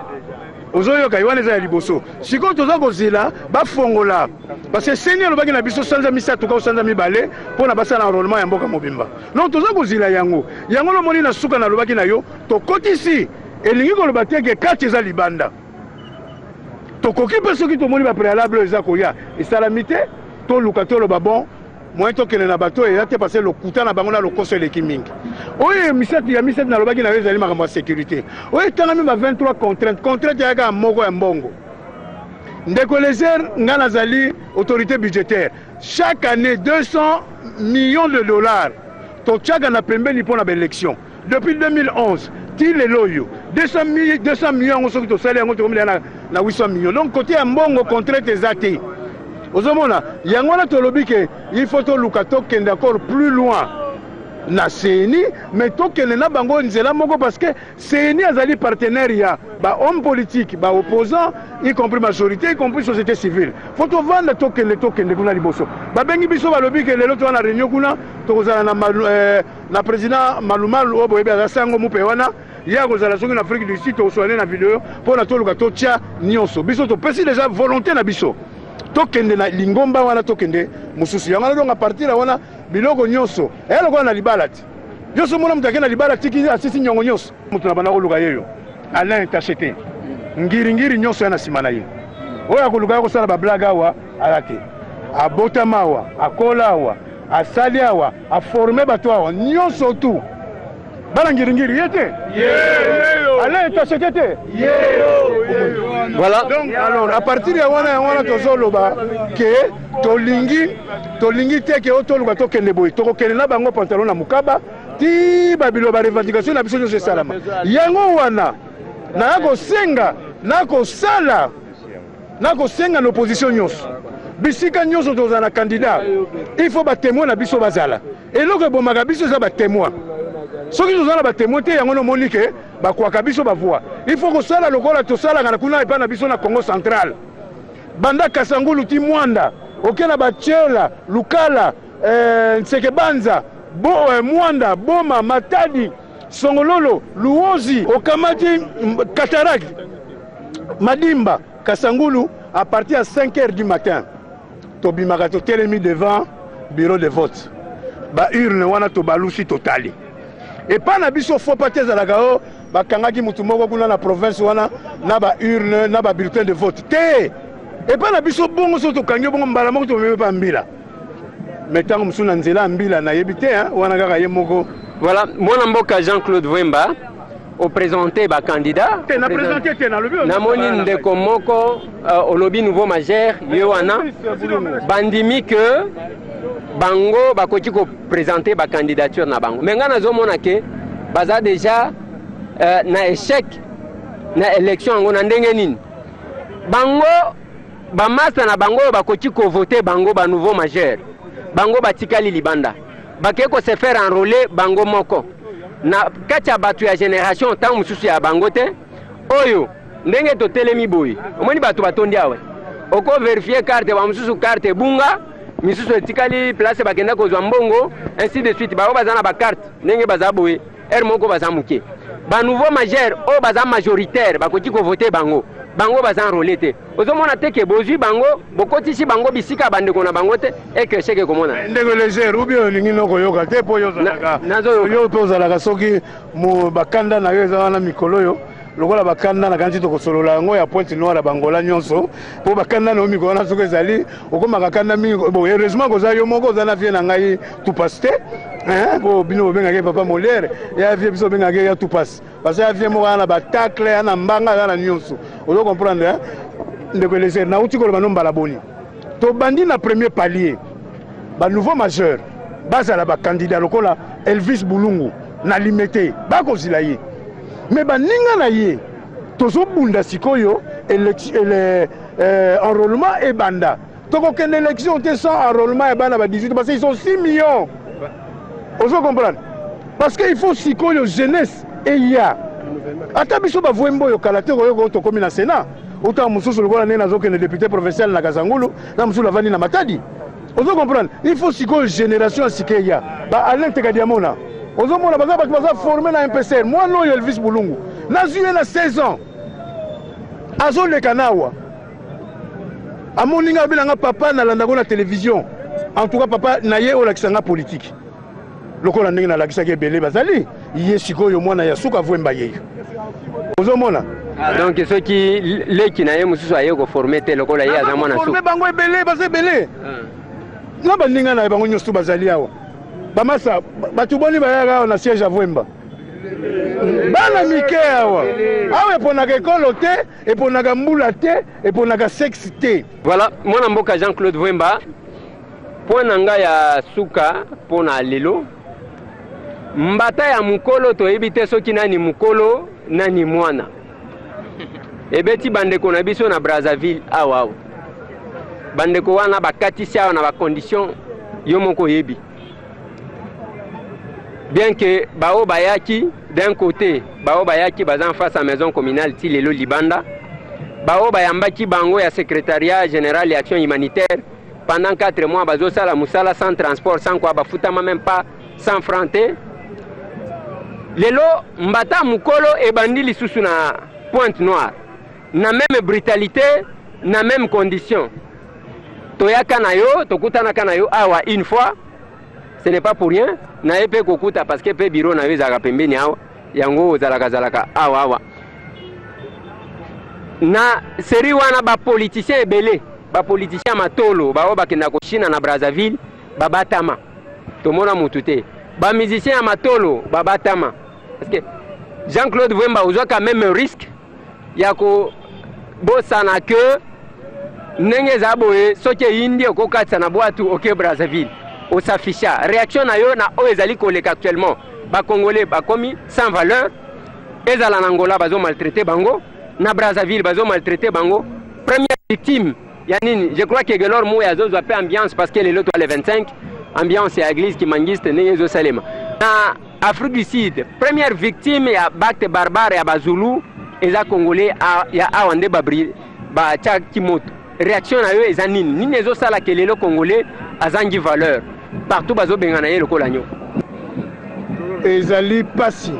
Ozoyoka? Ye wana eza ya liboso. Sikoyo toza kozela bafongola, parce que CENI alobaki na biso sanza 3 ka sanza 2 mpo na basala enrôlement ya mboka mobimba. Donc toza kozela yango. Yango lomoni na suka nalobaki na yo, tokotisi, elingi koloba te ke kati eza libanda. Tokoki mpe, soki tomoni bapréalable oyo eza koya esalami te, toluka toloba: bon, moyen tokende na bato oyo eza te, parce lokuta na bango na lokoso eleki mingi. Oyo misato ya misato nalobaki na yo ezali makambo ya sécurité oyo etangami ba 23 contrainte. Contrainte eyaka moko ya mbongo. Ndeko Lezer, nga nazali autorité budgétaire. Chaque année, 200 millions de dollars totiaka na pembeni mpo na baélection depuis 2011 ti lelo oyo. 200 millions yango, soki tosali yango, tokomi na 800 millions. Donc côté ya mbongo, contrainte eza te. Ozomona yango wana tolobi ke il faut toluka tokende encore plus loin na CENI, mais tokende na bango nzela moko, parce que CENI azali partenaire ya bahomme politique, baopposant, y compris majorité, y compris société civile. Faut tovanda, tokende kuna liboso. Babengi biso, balobi ke lelo toza na réunion kuna, tokozala na président Malumalu oyo boyebi, aza sango mupe wana, ye akozala soki na Afrique du Sud. Tokosoane na video mpona toluka totia nyonso. Biso topesi déjà volonté na biso, tokende na lingomba wana, tokende mosusu yango wana. Donc à partir ya wana, biloko nyonso eya lokola na libala ti nyonso. Mona moto ake na libala, tiki asisi nyongo nyonso. Moto na banda koluka yeyo Alain Tacheté, ngiringiri nyonso ya na nsima na ye. Oyo akoluka ya kosala bablague awa, aza te. Abotama awa, akola awa, asali awa, aforme bato awa nyonso tu. Bana ngiringiri ye te, Alain Tacheté te. Voilà. Donc alors, à partir ya wana, yango wana tozoloba ke tolingi te ke oyo toluka tokende boye. Tokokende na bango pantalon na mokaba ti babilo barevendication na biso nyonso esalama. Yango wana naya kosenga, nakosala, nakosenga na opposition nyonso, bisika nyonso tozala na candidat, il faut batémoin na biso bazala. Eloko ebomaka biso eza batémoin. Soki toza na batémoin te, yango nomoni ke bakwaka biso bavoix. Il faut kosala lokola tosalaka na kuna epai na biso na Congo Central, banda Kasangulu ti Mwanda, oke na Batiela, Lukala, Nseke Banza, Mwanda, Boma, Matadi, Songololo, Luozi, okamati Cataracte, Madimba, Kasangulu. À partir ya 5 heures du matin, tobimaka, totelemi devant bureau de vote, baurne wana tobalusi, totali. Epai na biso fo pa te ezalaka o bakangaki mutu moko kuna na province wana na baurne na babulletin de vote te. Epai na biso bongo, so tokangi bongo, mbala moko tomemi pa mbila. Mais ntango mosusu na nzela ya mbila, nayebi te, wana kaka ye moko. Voilà, mwana mboka Jean-Claude Vwemba, oprésente bacandidat? Te, na présente te, nalobi. Namoni ndeko moko, olobi nouveau majeur, ye wana bandimi ke bango bakoki koprésente bacandidature na bango. Mais ngai nazomona ke baza déjà na échec na élection yango. Na ndenge nini? Bango bamasta na bango oyo bakoki kovote, bango banouveau majeur, bango batikali libanda, bakei kose faire enrôler bango moko na kati ya bato ya génération ntango mosusu ya bango te. Oyo ndenge totelemi boye, omoni bato batondi awa, okovérifier carte, bamosusu carte ebunga, misusu etikali place bakenda kozwa mbongo, ainsi de suite. Bango baza na bacarte ndenge baza boye, ere moko baza moke. Banouveau majeur oyo baza majoritaire, bakoki kovote, bango baza enrôlé te. Ozomona te ke bozwi bango, bokotisi bango bisika ya bandeko na bango te, eke échec ekomona. Ndeko Leger, ubi olingi no koyoka te mpo yo ozalaka Nazoyoka. Yo mpe ozalaka soki bakanda na yo eza wana mikolo oyo lokola bakanda na kanti, tokosolola yango ya Pointe Noire ya bangola nyonso, mpo bakanda na yo mikolo wana soki ezali okomaka kanda mingi. Bon, heureusement koza yo moko, oza na vie na ngai Tupas te, mpo bino bobengaki papa Molière ya vie, biso obengaki ya Tupas, parce que ya vie moko aza na batacle, ya na mbanga, aza na nyonso. Ozo comprendre, hein? Ndeko Elezer, nauti koloba no mbala boni, tobandi na premier palier, banouveau majeur bazala bacandidat lokola Elvis Bulungu na Limete, bakozila ye. Mais baninga na ye, tozobunda sikoyo enrôlement ebanda. Tokokende élection te sans enrôlement ya bana ba 18, parce qu'ils sont 6 millions. Ozo comprendre? Parce que il faut sikoyo jeunesse eya. Ata biso bavwembo oyo kala te, koyoka oyo tokomi na Sénat. Otanga mosusu lokola ndenge nazokende député provincial na Kazangulu, na mosusu avandi na Matadi. Ozo comprendre? Il faut sikoyo génération ya sika eya. Ba Alain Tekadiamona, ozomona baza bato baza forme na MPCR. Mwana oyo Elvis Bulungu, nazwi ye na 16 ans, azoleka na awa, amoni nga, abela nga papa, nalandako na télévision. En tout cas papa na ye olakisa nga politique lokola ndenge nalakisaki ebele bazali ye. Sikoyo mwana ya suka Vwemba yeyo, ozomona. Ah, donc soki leki na ye mosusu aye koforme te lokola ye aza mwana forme bango ebele, baza ebele na baninga na ye, bango nyonso bazali awa. Bamasa bato boni bayaka awa na siège ya Vwemba? Bana mike awa awa. Eponaka ekolo te, eponaka mbula te, eponaka sexe te. Voilà, mwana mboka Jean Claude Vwemba, point na ngai ya suka mpo na lelo: mbata ya mokolo, toyebi te soki nani mokolo, nani mwana. Ebeti bandeko na biso na Brazzaville awa awa. Bandeko wana bakatisi awa na bacondition yo moko oyebi bien que bao bayaki d'un côté, bao bayaki baza en face ya maison communale ti lelo libanda. Bao bayambaki bango ya secrétariat général ya action humanitaire, pendant 4 mois bazosala mosala sans transport, sans quoi, bafutama même pas 100 francs te. Lelo mbata mokolo ebandi lisusu na Pointe Noire, na même brutalité, na même condition. Toyaka na yo, tokutanaka na yo awa une fois, ce n'est pas pour rien na ye mpe kokuta, parce que mpe bureau na yo ezalaka pembeni awa, yango ozalaka zalaka awa awa. Na série wana, bapoliticien ebele, bapoliticien ya matolo, bao bakenda koshina na Brazzaville, babatama, tomona mutu te. Bamusicien ya matolo babatama, parce que Jean-Claude Vwemba ozwaka même risque ya kobosana ke ndenge eza boye, soki eyindi, okokatisa na bwatu, oke Brazzaville, osafisha réaction na yo na oyo ezali koleka actuellement. Bacongolais bakomi sans valeur. Ezala na Angola bazomaltraite bango, na Brazzaville bazomaltraite bango. Première victime ya nini? Je crois que Gelor Moya azozwa mpe ambiance, parce que lelo toa le 25, ambiance ya église kimbanguiste ndenge ezosalema na Afrique du Sud. Première victime ya baacte barbare ya Bazulu eza Congolais ya awa nde batiaki moto. Réaction na yo eza nini? Nini ezosala ke lelo Congolais azangi valeur partout, bazobengana ye lokola nyoka? Ezali mpasi,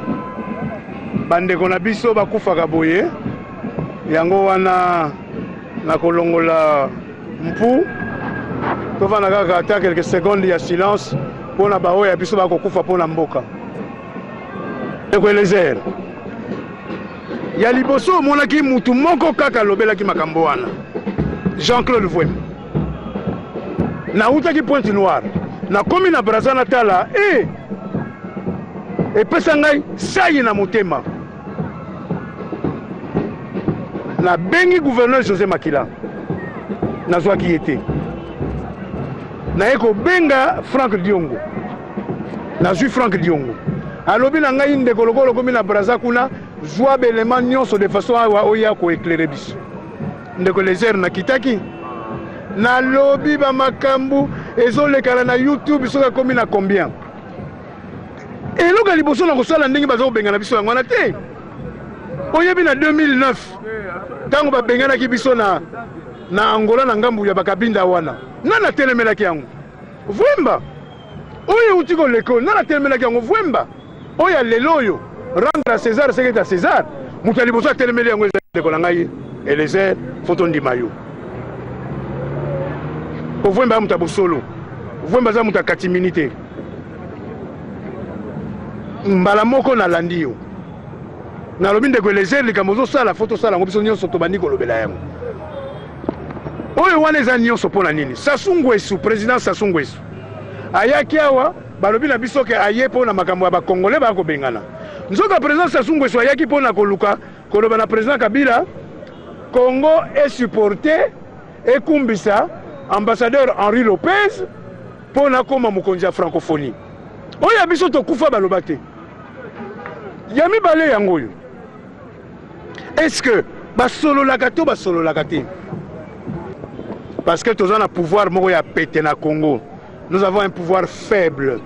bandeko na biso bakufaka boye. Yango wana na kolongola mpu, tovanda kaka ata quelques secondes ya silence mpona baoyo ya biso bakokufa mpona mboka. Ndeko Elezer, ya liboso omonaki mutu moko kaka alobelaki makambo wana, Jean-Claude Vwemba. Nautaki Pointe Noire, nakomi na Braza, natala e epesa ngai sai na motema. Nabengi gouverneur José Makila, nazwaki ye te. Naye kobenga Frank Diongo, nazwi Frank Diongo, alobi na ngai: "Ndeko, lokola okomi na Braza kuna, zwa belema nyonso de façon awa oya koéclairer biso." Ndeko Lezer, nakitaki, nalobi bamakambo ezolekana na YouTube soki akomi na combien. Eloko ya liboso na kosala ndenge baza kobengana biso yango wana te. Oyebi, na 2009, ntango babenganaki biso na Angola, na ngambu ya Bakabinda wana, nani atelemelaki yango? Vwemba. Oyo euti koleka oyo, nani atelemelaki yango? Vwemba. Oyo ya lelo oyo, rendre à César ce qui est à César, moto ya liboso atelemeli yango eza ndeko na ngai Elezer. Faut tondima yo po Vwemba ya moto ya bosolo. Vwemba aza moto ya katimini te. Mbala moko nalandi yo, nalobi: "Ndeko Elezer, likambo ozosala, faut tosala yango biso nyonso." Tobandi kolobela yango. Oyo wana eza nyonso mpo na nini? Sassou Nguesso, président Sassou Nguesso ayaki awa, balobi na biso ke aye mpo na makambo ya Bakongole baya kobengana. Nzoka président Sassou Nguesso ayaki mpo na koluka koloba na président Kabila, Congo esupporte, ekumbisa ambassadeur Henri Lopez mpo na koma mokonzi ya francophonie. Oyo ya biso tokufa, baloba te. Ya mibale yango oyo, est-ce que basololaka to basololaka te? Parce que toza na pouvoir moko ya pete na Congo, nous avons un pouvoir faible.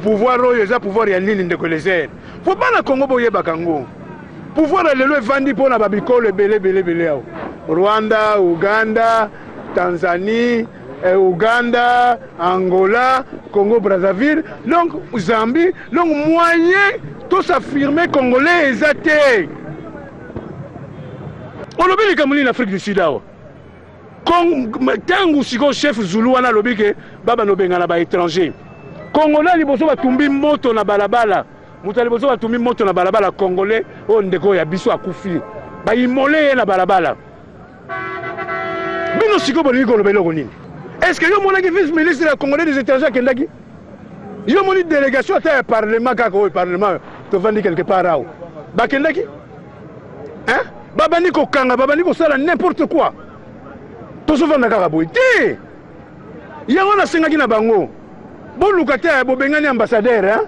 Pouvoir oyo eza pouvoir ya nini, ndeko Lezer? Faut bana Congo boyebaka yango. Pouvoir ya lelo evandi mpo na babikolo ebele ebele ebele awa. Rwanda, Ouganda, Tanzanie, eh, Ouganda, Angola, Congo Brazzaville, donc Zambie, donc moyen to s'affirmer congolais eza te. Olobi likambo nini na Afrique du Sud awa? Ntango sikoyo chef Zulu wana alobi ke babanda obengana ba étranger congolais liboso batumbi moto na balabala, moto ya liboso batumbi moto na balabala congolais oyo ndeko ya biso akufi, bayimole ye na balabala. Bino sikoyo bolingi koloba eloko nini? Est ce que yo omonaki vice ministre ya congolais des étrangers akendaki? Yo omoni délégation ata ya parlement kaka oyo parlement tovandi quelque part awa bakendaki? Hein? Babandi kokanga, babandi kosala n'importe quoi. Tozovanda kaka boye te. Yango nasengaki na bango, boluka te bobengani ambassadeur, hein?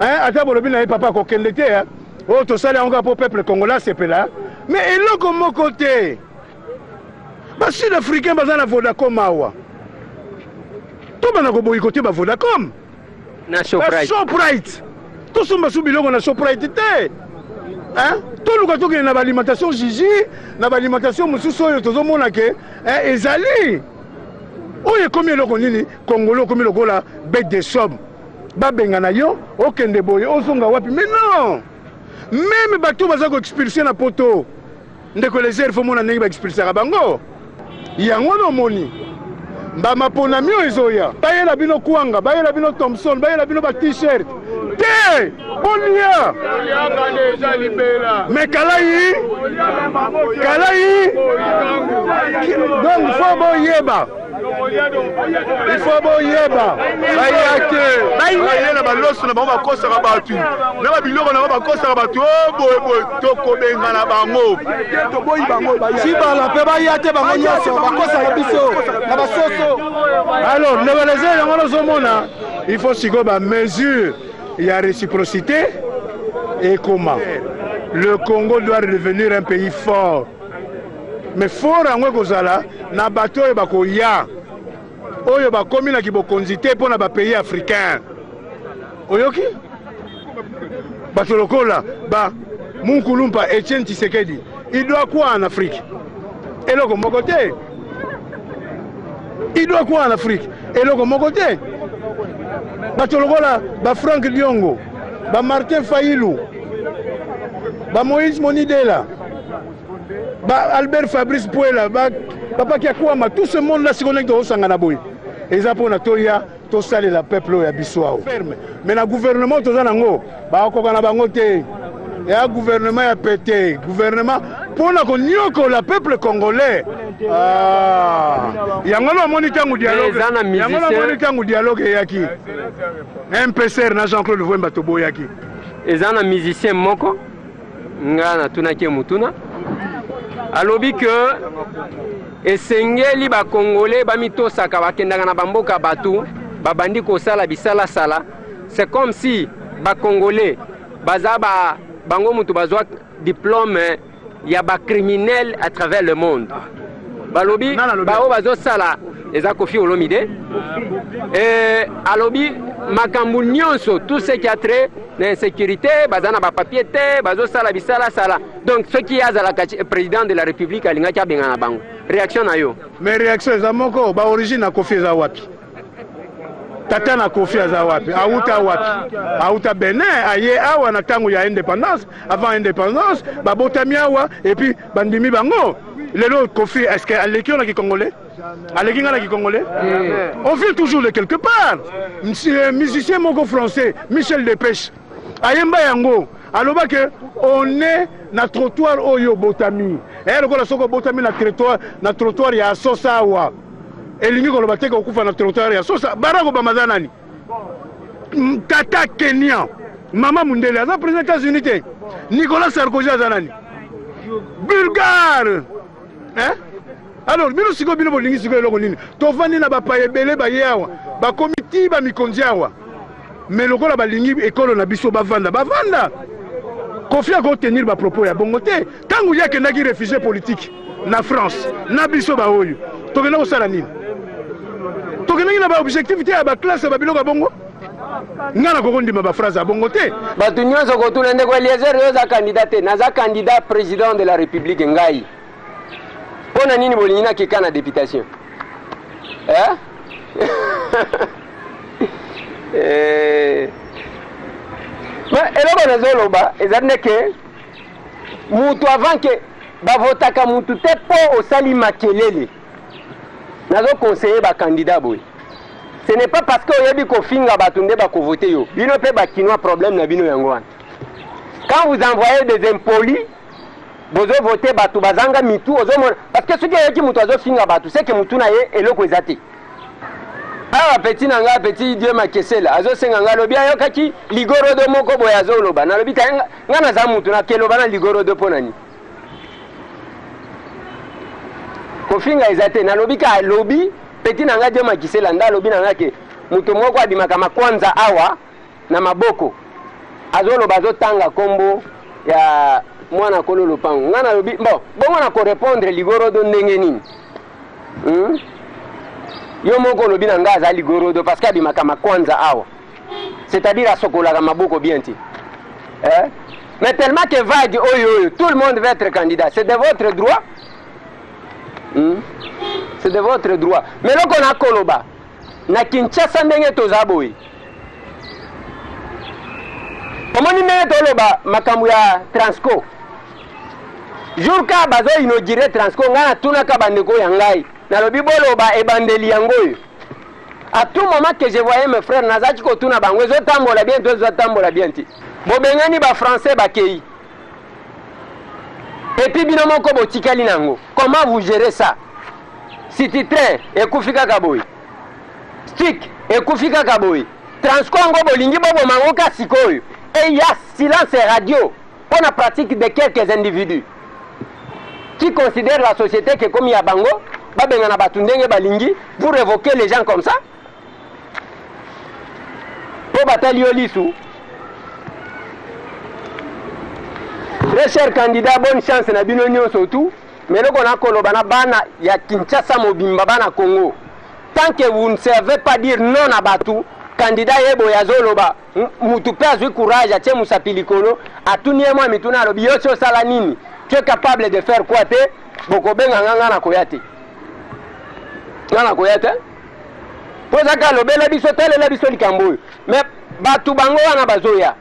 Hein? Ata bolobi na ye papa kokende te, hein? Oyo tosali yango kaka po peuple congolais asepela, mais eloko moko te. Ba sud africain baza na Vodacom awa, tobanda koboyikote ba Vodacom na Shoprite. Shoprite tosomba su biloko na Shoprite te, hein? Toluka tokende na baalimentation Gigi, na baalimentation mosusu oyo tozomona ke ezali oyo ekomi eloko nini. Congolais okomi lokola bête de somme, babengana yo okende boye ozonga wapi? Mais non, même bato baza koexpulse na poto, ndeko Elezer, fo mona ndenge baexpulsaka bango. Yango wana omoni bamaponami oyo ezoya, bayela bino kwanga, bayela bino Thomson, bayela bino ba t-shirt te, bolia me kalai kalai. Donc fo boyeba, il faut boyeba. Baya te, baye na baloso na bango, bakosaka bato na babiloko na bango, bakosaka bato o boye boye, tokobengana bango. Sibala mpe baya te, bango nyonso bakosaka biso na basoso. Alors ndeko Elezer, yango nazomona il faut sikoyo bamesure ya réciprocité ekoma. Le Congo doit redevenir un pays fort, mais fort yango ekozala na bato oyo bakoya, oyo bakomi na kibokonzi te mpo na bapays africain. Oyoki bato lokola ba Munkulumpa Etienne Tshisekedi, il doit quoi en Afrique? Eloko moko te. Il doit quoi en Afrique? Eloko moko te. Bato lokola ba Frank Diongo, ba Martin Fayulu, ba Moïse Monidela, ba Albert Fabrice Puela, ba Papa Kiakwama, tout ce monde là, sikoyo ndenge tozosangana boye eza mpona toya tosalela peuple oyo ya biso awa ferme. Mais na gouvernement toza nango, bakokoka na bango te. Ya gouvernement ya pete, gouvernement mpona koniokola peuple congolais. Ah, yango na omoni ntango dialogue, yango na omoni ntango dialogue eyaki, MPCR na Jean-Claude Vuemba toboyaki. Eza na musicien moko nga natunaki ye motuna, alobi ke esengeli bakongole bamitosaka, bakendaka na bamboka bato babandi kosala bisalasala. C'est comme si bakongole baza ba bango moto bazwa diplôme ya bacriminel à travers le monde. Balobi baoyo bazosala eza Kofi Olomide. Alobi makambo nyonso, tout ce qui a trait na insécurité, baza na bapapier te, bazosala bisalasala. Donc soki ye azalaka président de la République, alingaki abengana bango. Réaction na yo? Mais réaction eza moko: baorigine na Kofi eza wapi? Tata na Kofi aza wapi? Auta wapi? Auta Benin, aye awa na ntango ya indépendance, avant indépendance, babotami awa et puis bandimi bango. Lelo Kofi, est ce que aleki yo na kicongolais? Aleki nga na kicongolais? On vient toujours de quelque part. Musicien moko français, Michel Dépêche, ayemba yango, aloba ke on est na trottoir oyo obotami. Eya lokola soki obotami na trottoir, na trottoir ya Asosa awa, elingi koloba te kokufa na trottoir ya Sosa. Barack Obama aza nani? Tata Kenya, mama mundele, aza président États-Unis te. Nicolas Sarkozy aza nani? Bulgare, hein? Alors bino sikoyo, bino bolingi sikoyo eloko nini? Tovandi na bapaya ebele baye awa, bakomi ti bamikonzi awa, mais lokola balingi ekolo na biso, bavanda bavanda. Kofi akotenir bapropos ya bongo te. Ntango ye akendaki réfugié politique na France, na biso baoyo tokenda kosala nini? Tokendaki na baobjectif te ya baklasse ya babiloko ya bongo. Nga nakokondima baphrase ya bongo te. Bato nyonso kotuna: ndeko Eliezer, yo oza candidat te? Naza candidat président de la République ngai. na nini bolingi nakeka na deputation eh? eh. Eloko nazoloba eza ndeke mutu avant ke bavotaka mutu te mpo osali makelele. Nazo conseiller ba candidat boye, ce n'est pas parce que oyebi kofinga bato nde bakovote yo. Bino mpe bakinois, problème na bino yango wana. Quand vous envoyez des impolis, bozovote bato bazanga mitu. Ozomona, parce que soki oyoki moto azofinga bato, c'est que mutu na ye eloko eza te. Awa petit na ngai, petit Dieu Makesela, azosenga ngai, alobi ayokaki ligorodo moko boye azoloba. Nalobi ta ngai naza mutu, nakeloba na ligorodo mpo na nini? Kofinga eza te. Nalobi ka alobi petit na ngai Dieu Makisela nde alobi na ngai ke moto moko abimaka makwanza awa na maboko, azoloba, azotanga nkombo ya mwana kolo lopango. Ngai nalobi bon, bongo na korépondre ligorodo ndenge nini, Yo moko olobi na ngai aza ligorodo parce que abimaka makwanza awa, c'est-à-dire asokolaka maboko bien te, eh? Mais tellement que vague oyo oyo, tout le monde veut être candidat, c'est de votre droit, C'est de votre droit. Mais loko na koloba na Kinshasa, ndenge toza boye, omoni ndenge toloba makambo ya Transco. Jour ka bazo inaugurer Transco, ngai natunaka bandeko ya ngai, nalobi boloba ebandeli yango oyo. À tout moment que je voyais mes frères, nazalaki kotuna bango: ezotambola bien to ezotambola bien te? Bobengani bafrançais, bakei, et puis bino moko botikali nango. Comment vous gérez ça? City Train ekufi kaka boye, STIC ekufi kaka boye, Transco yango bolingi boboma yango ka sikoyo, et ya silence radio mpo na pratique de quelques individus qui considèrent la société que comme ya bango, babengana bato ndenge balingi. Vous révoquez les gens comme ça mpo batali yo lisu. Très cher candidat, bonne chance na bino nyonso tu. Mais eloko nakoloba na bana ya Kinshasa mobimba, bana Congo, tant que vous ne savez pas dire non na bato, candidat ye boye azoloba, mutu mpe azwi courage, atie mosapi likolo, atuni ye mwa mituna, alobi: yo si osala nini, tu es capable de faire quoi te, bokobenga nga, nga nakoya te, nga nakoya te. Mpo ezaka alobela biso, talela biso likambo oyo. Mais bato bango wana bazoya,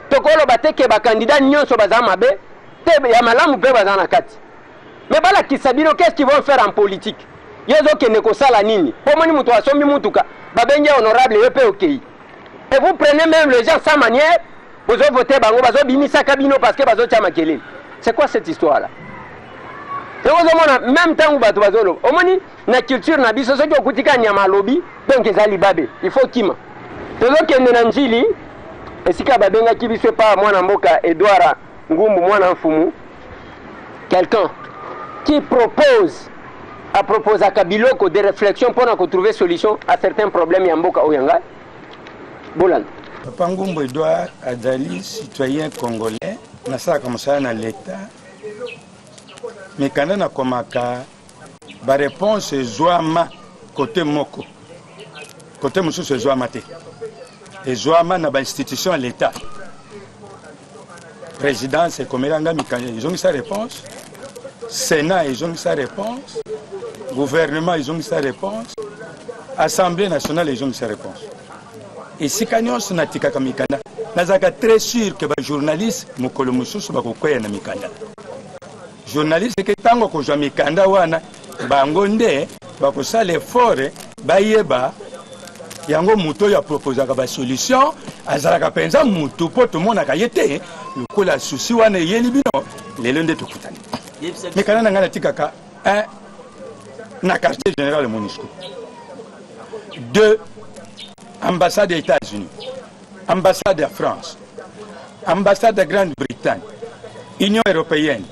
tokoloba te ke bacandidat nyonso baza mabe te, ya malamu mpe baza na kati. Mais balakisa bino qu'est-ce qu'ils vont faire en politique. Ye ezokende kosala nini? Mpo moni moto asombi mutuka, babengi honorable, yo mpe okei, et vous prenez même les gens sans manière, bozovote bango, bazobimisaka bino parce que bazotia makelele. C'est quoi cette histoire là? Ozomona, même ntango bato bazoloba, omoni na culture na biso, soki okuti ka nyama alobi, donc eza libabe, il faut kima. Tozokende na Njili, esika babengaki biso epa mwana mboka Edouard Ngumbu mwana mfumu, quelqu'un qui propose, aproposaka biloko de réflexion mpona kotrouver solution à certains problèmes ya mboka oyo ya ngai. Bolanda. Papa Ngumbu Edouard azali citoyen congolais. Nasalaka mosala na leta. Mikanda nakomaka, baréponse ezwama kote moko, kote mosusu ezwama te. Ezwama na bainstitution ya leta. Présidence ekomela nga mikanda, ezongisa réponse. Sénat ezongisa réponse, gouvernement ezongisa réponse, Assemblée nationale ezongisa réponse. Esika nyonso natikaka mikanda, nazalaka très sûr ke bajournaliste mokolo mosusu bakokweya na mikanda. Journaliste ke ntango kozwa mikanda wana, bango nde bakosala effort bayeba yango. Moto oyo aproposaka basolution azalaka mpenza motu mpo tomonaka ye te. Lokola susi wana eyeli bino lelo nde tokutani. Mikanda na ngai natikaka: 1, na quartier général MONUSCO; 2, ambassade ya États-Unis, ambassade ya France, ambassade ya Grande-Bretagne, Union européenne,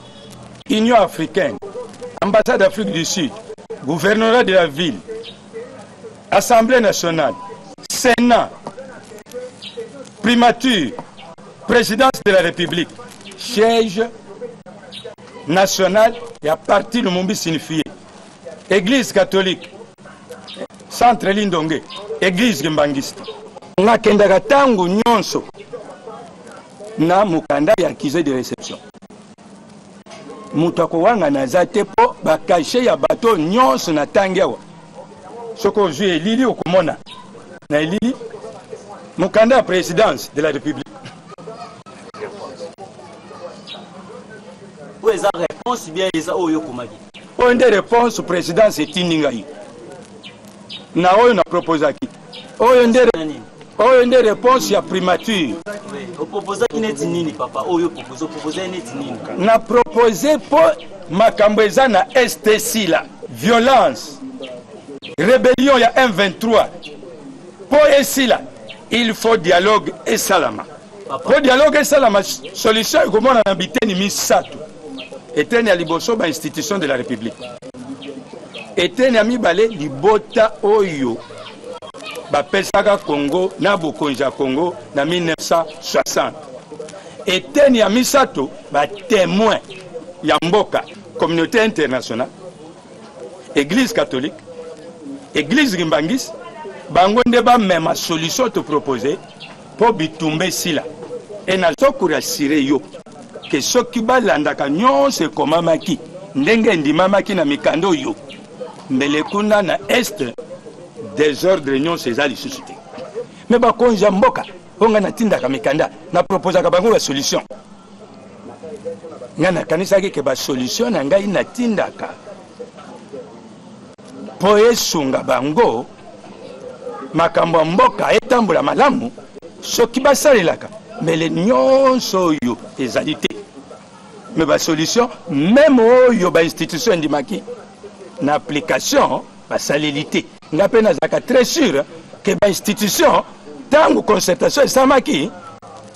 Union africaine, ambassade d'Afrique du Sud, gouvernorat de la ville, Assemblée nationale, Sénat, primature, présidence de la République, siège national ya parti Lumumbi signifié, Église catholique, centre Lindonge, église kimbanguiste. Nakendaka ntango nyonso na mokanda ya accusé de réception. Moto akowangana aza te mpo bakashe ya bato nyonso na ntangi awa. Soki ozwi elili, okomona na elili mokanda ya présidence de la République. Oyo eza réponse bien, eza oyo okomaki? Oyo nde réponse présidence etindi ngai na oyo na proposaki. Oyo nde réponse ya primature. Oproposaki neti nini, papa? Oyo opropose, opropose neti nini? Na propose mpo makambo eza na stc la violence, rébellion ya M23, mpo esila, il faut dialogue esalama. Mpo dialogue esalama, solution ekomona na biteni misato. Eteni ya liboso, bainstitution de la République. Eteni ya mibale, libota oyo bapesaka Congo na bokonzi ya Congo na 1960. Eteni ya misato, batémoin ya mboka, communauté internationale, Église catholique, Église kimbanguiste. Bango nde bamema solution topropose mpo bitumba esila. E nazokorassurer yo ke soki balandaka nyonso ekomamaki ndenge endimamaki na mikanda oyo, mbele kuna na Est désordre nyonso eza lisusu te. Me bakonzi ya mboka oyo ngai natindaka mikanda, naproposaka bango basolution, ngai nakanisaki ke basolution na ngai natindaka mpo esunga bango makambo ya mboka etambola malamu, soki basalelaka, mbele nyonso oyo ezali te. Me basolution même oyo bainstitution endimaki, na application basaleli te. Nga mpe nazalaka très sûr ke bainstitution, ntango concertation esalamaki,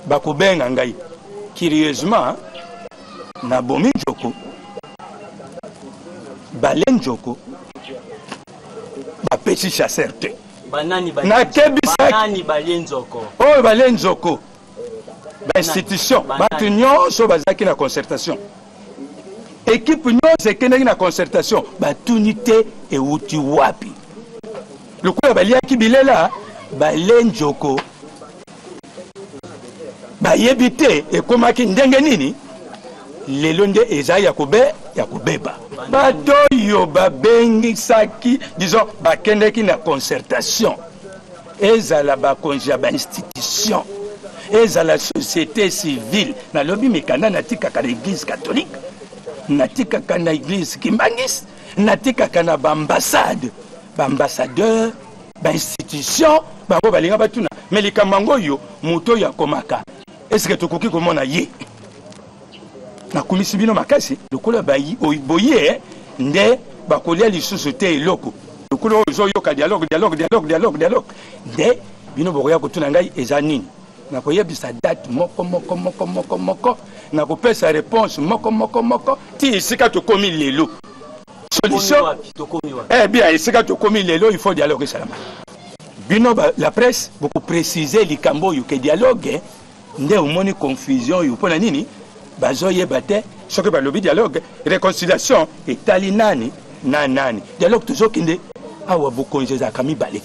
bakobenga ngai. Curieusement, nabomi nzoko, bale nzoko, bapesi chasseur te. Banani? Nakebisaki. Banani balie nzoko? Oyo balie nzoko, bainstitution, bato nyonso bazalaki na concertation, équipe nyonso ekendaki na concertation, batuni te ewuti wapi. Lokola baliaki bilela, bale nzoko, bayebi te ekomaki ndenge nini. Lelo nde eza ya kobeba. Bato oyo babengisaki, disons bakendaki na concertation, ezala bakonzi ya bainstitution, ezala société civile, nalobi mikanda natikaka na Église catholique, natikaka na Église kimbanguiste, natikaka na baambassade, baambassadeur, bainstitution, bango balinga batuna: me likambo yango oyo, moto oyo akomaka, eske tokoki komona ye? Nakumisi bino makasi lokola boye nde bakolia lisusu te eloko lokola oyo ozoyoka dialogue, dialogue, dialogue, dialogue, dialogue. Nde bino bokoya kotuna ngai eza nini, nakoyebisa date moko moko moko moko moko, nakopesa réponse moko moko moko ti esika tokomi lelo, solution. Eh bien, esika tokomi lelo, il faut dialogue esalama. Bino la presse bokoprécise likambo oyo ke dialogue nde omoni confusion oyo. Mpo na nini bazoyeba te? Soki balobi dialogue, réconciliation, etali nani na nani? Dialogue, tozokende awa, bokonzi ezalaka mibale.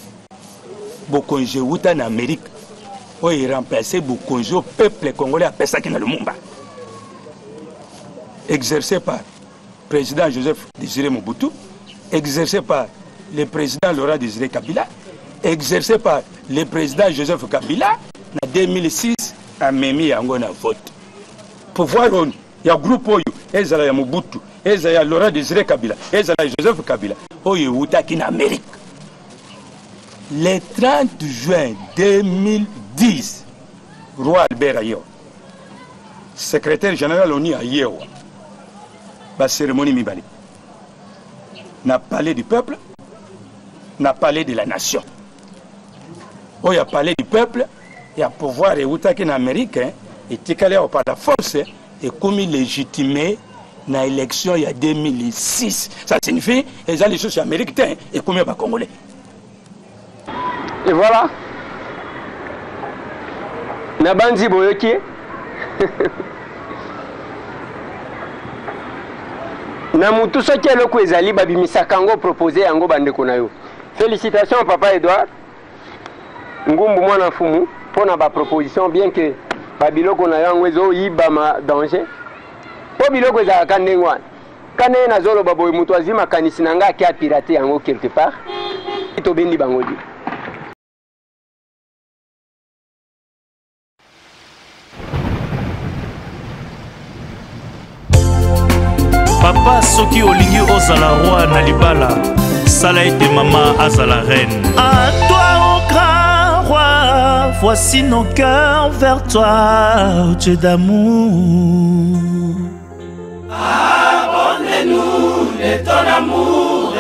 Bokonzi ewuta na Amérique oyo eremplace bokonzi oyo peuple congolais apesaki na Lumumba, exercé par président Joseph Désiré Mobutu, exercé par le président Laurent Désiré Kabila, exercé par le président Joseph Kabila na 2006, amemi yango na vote. Pouvoir oyo ya groupe oyo, ezala ya Mobutu, ezala ya Laurent Désiré Kabila, ezala ya Joseph Kabila, oyo ewutaki na Amérique. Le 30 juin 2010, roi Albert ayewa, secrétaire général ONU ayewa, bacérémonie mibale na Palais du peuple, na Palais de la nation. Oyo ya Palais du peuple, ya pouvoir ewutaki na Amérique, etikali awa par la force, ekomi légitime na élection ya 2006. Ça signifie eza lisusu ya Amérique te, ekomi ya bacongolais. Et voilà, nabandi boyoki na mutu. Soki eloko ezali, babimisaka yango, propose yango bandeko na yo. Félicitation, papa Edouard Ngumbu mwana mfumu, mpo na baproposition, bien que babiloko na yo yango ezoyibama danger. Mpo biloko ezalaka ndenge wana. Ka ndenge nazoloba boye, moto azwi makanisi na ngai ake apirate yango quelque part, tobendi bango di. Papa, soki olingi ozala roi na libala, sala ete mama azala reine. À toi, ô grand roi, voici nos cœurs vers toi, Dieu d'amour. Abonne-nous de ton amour.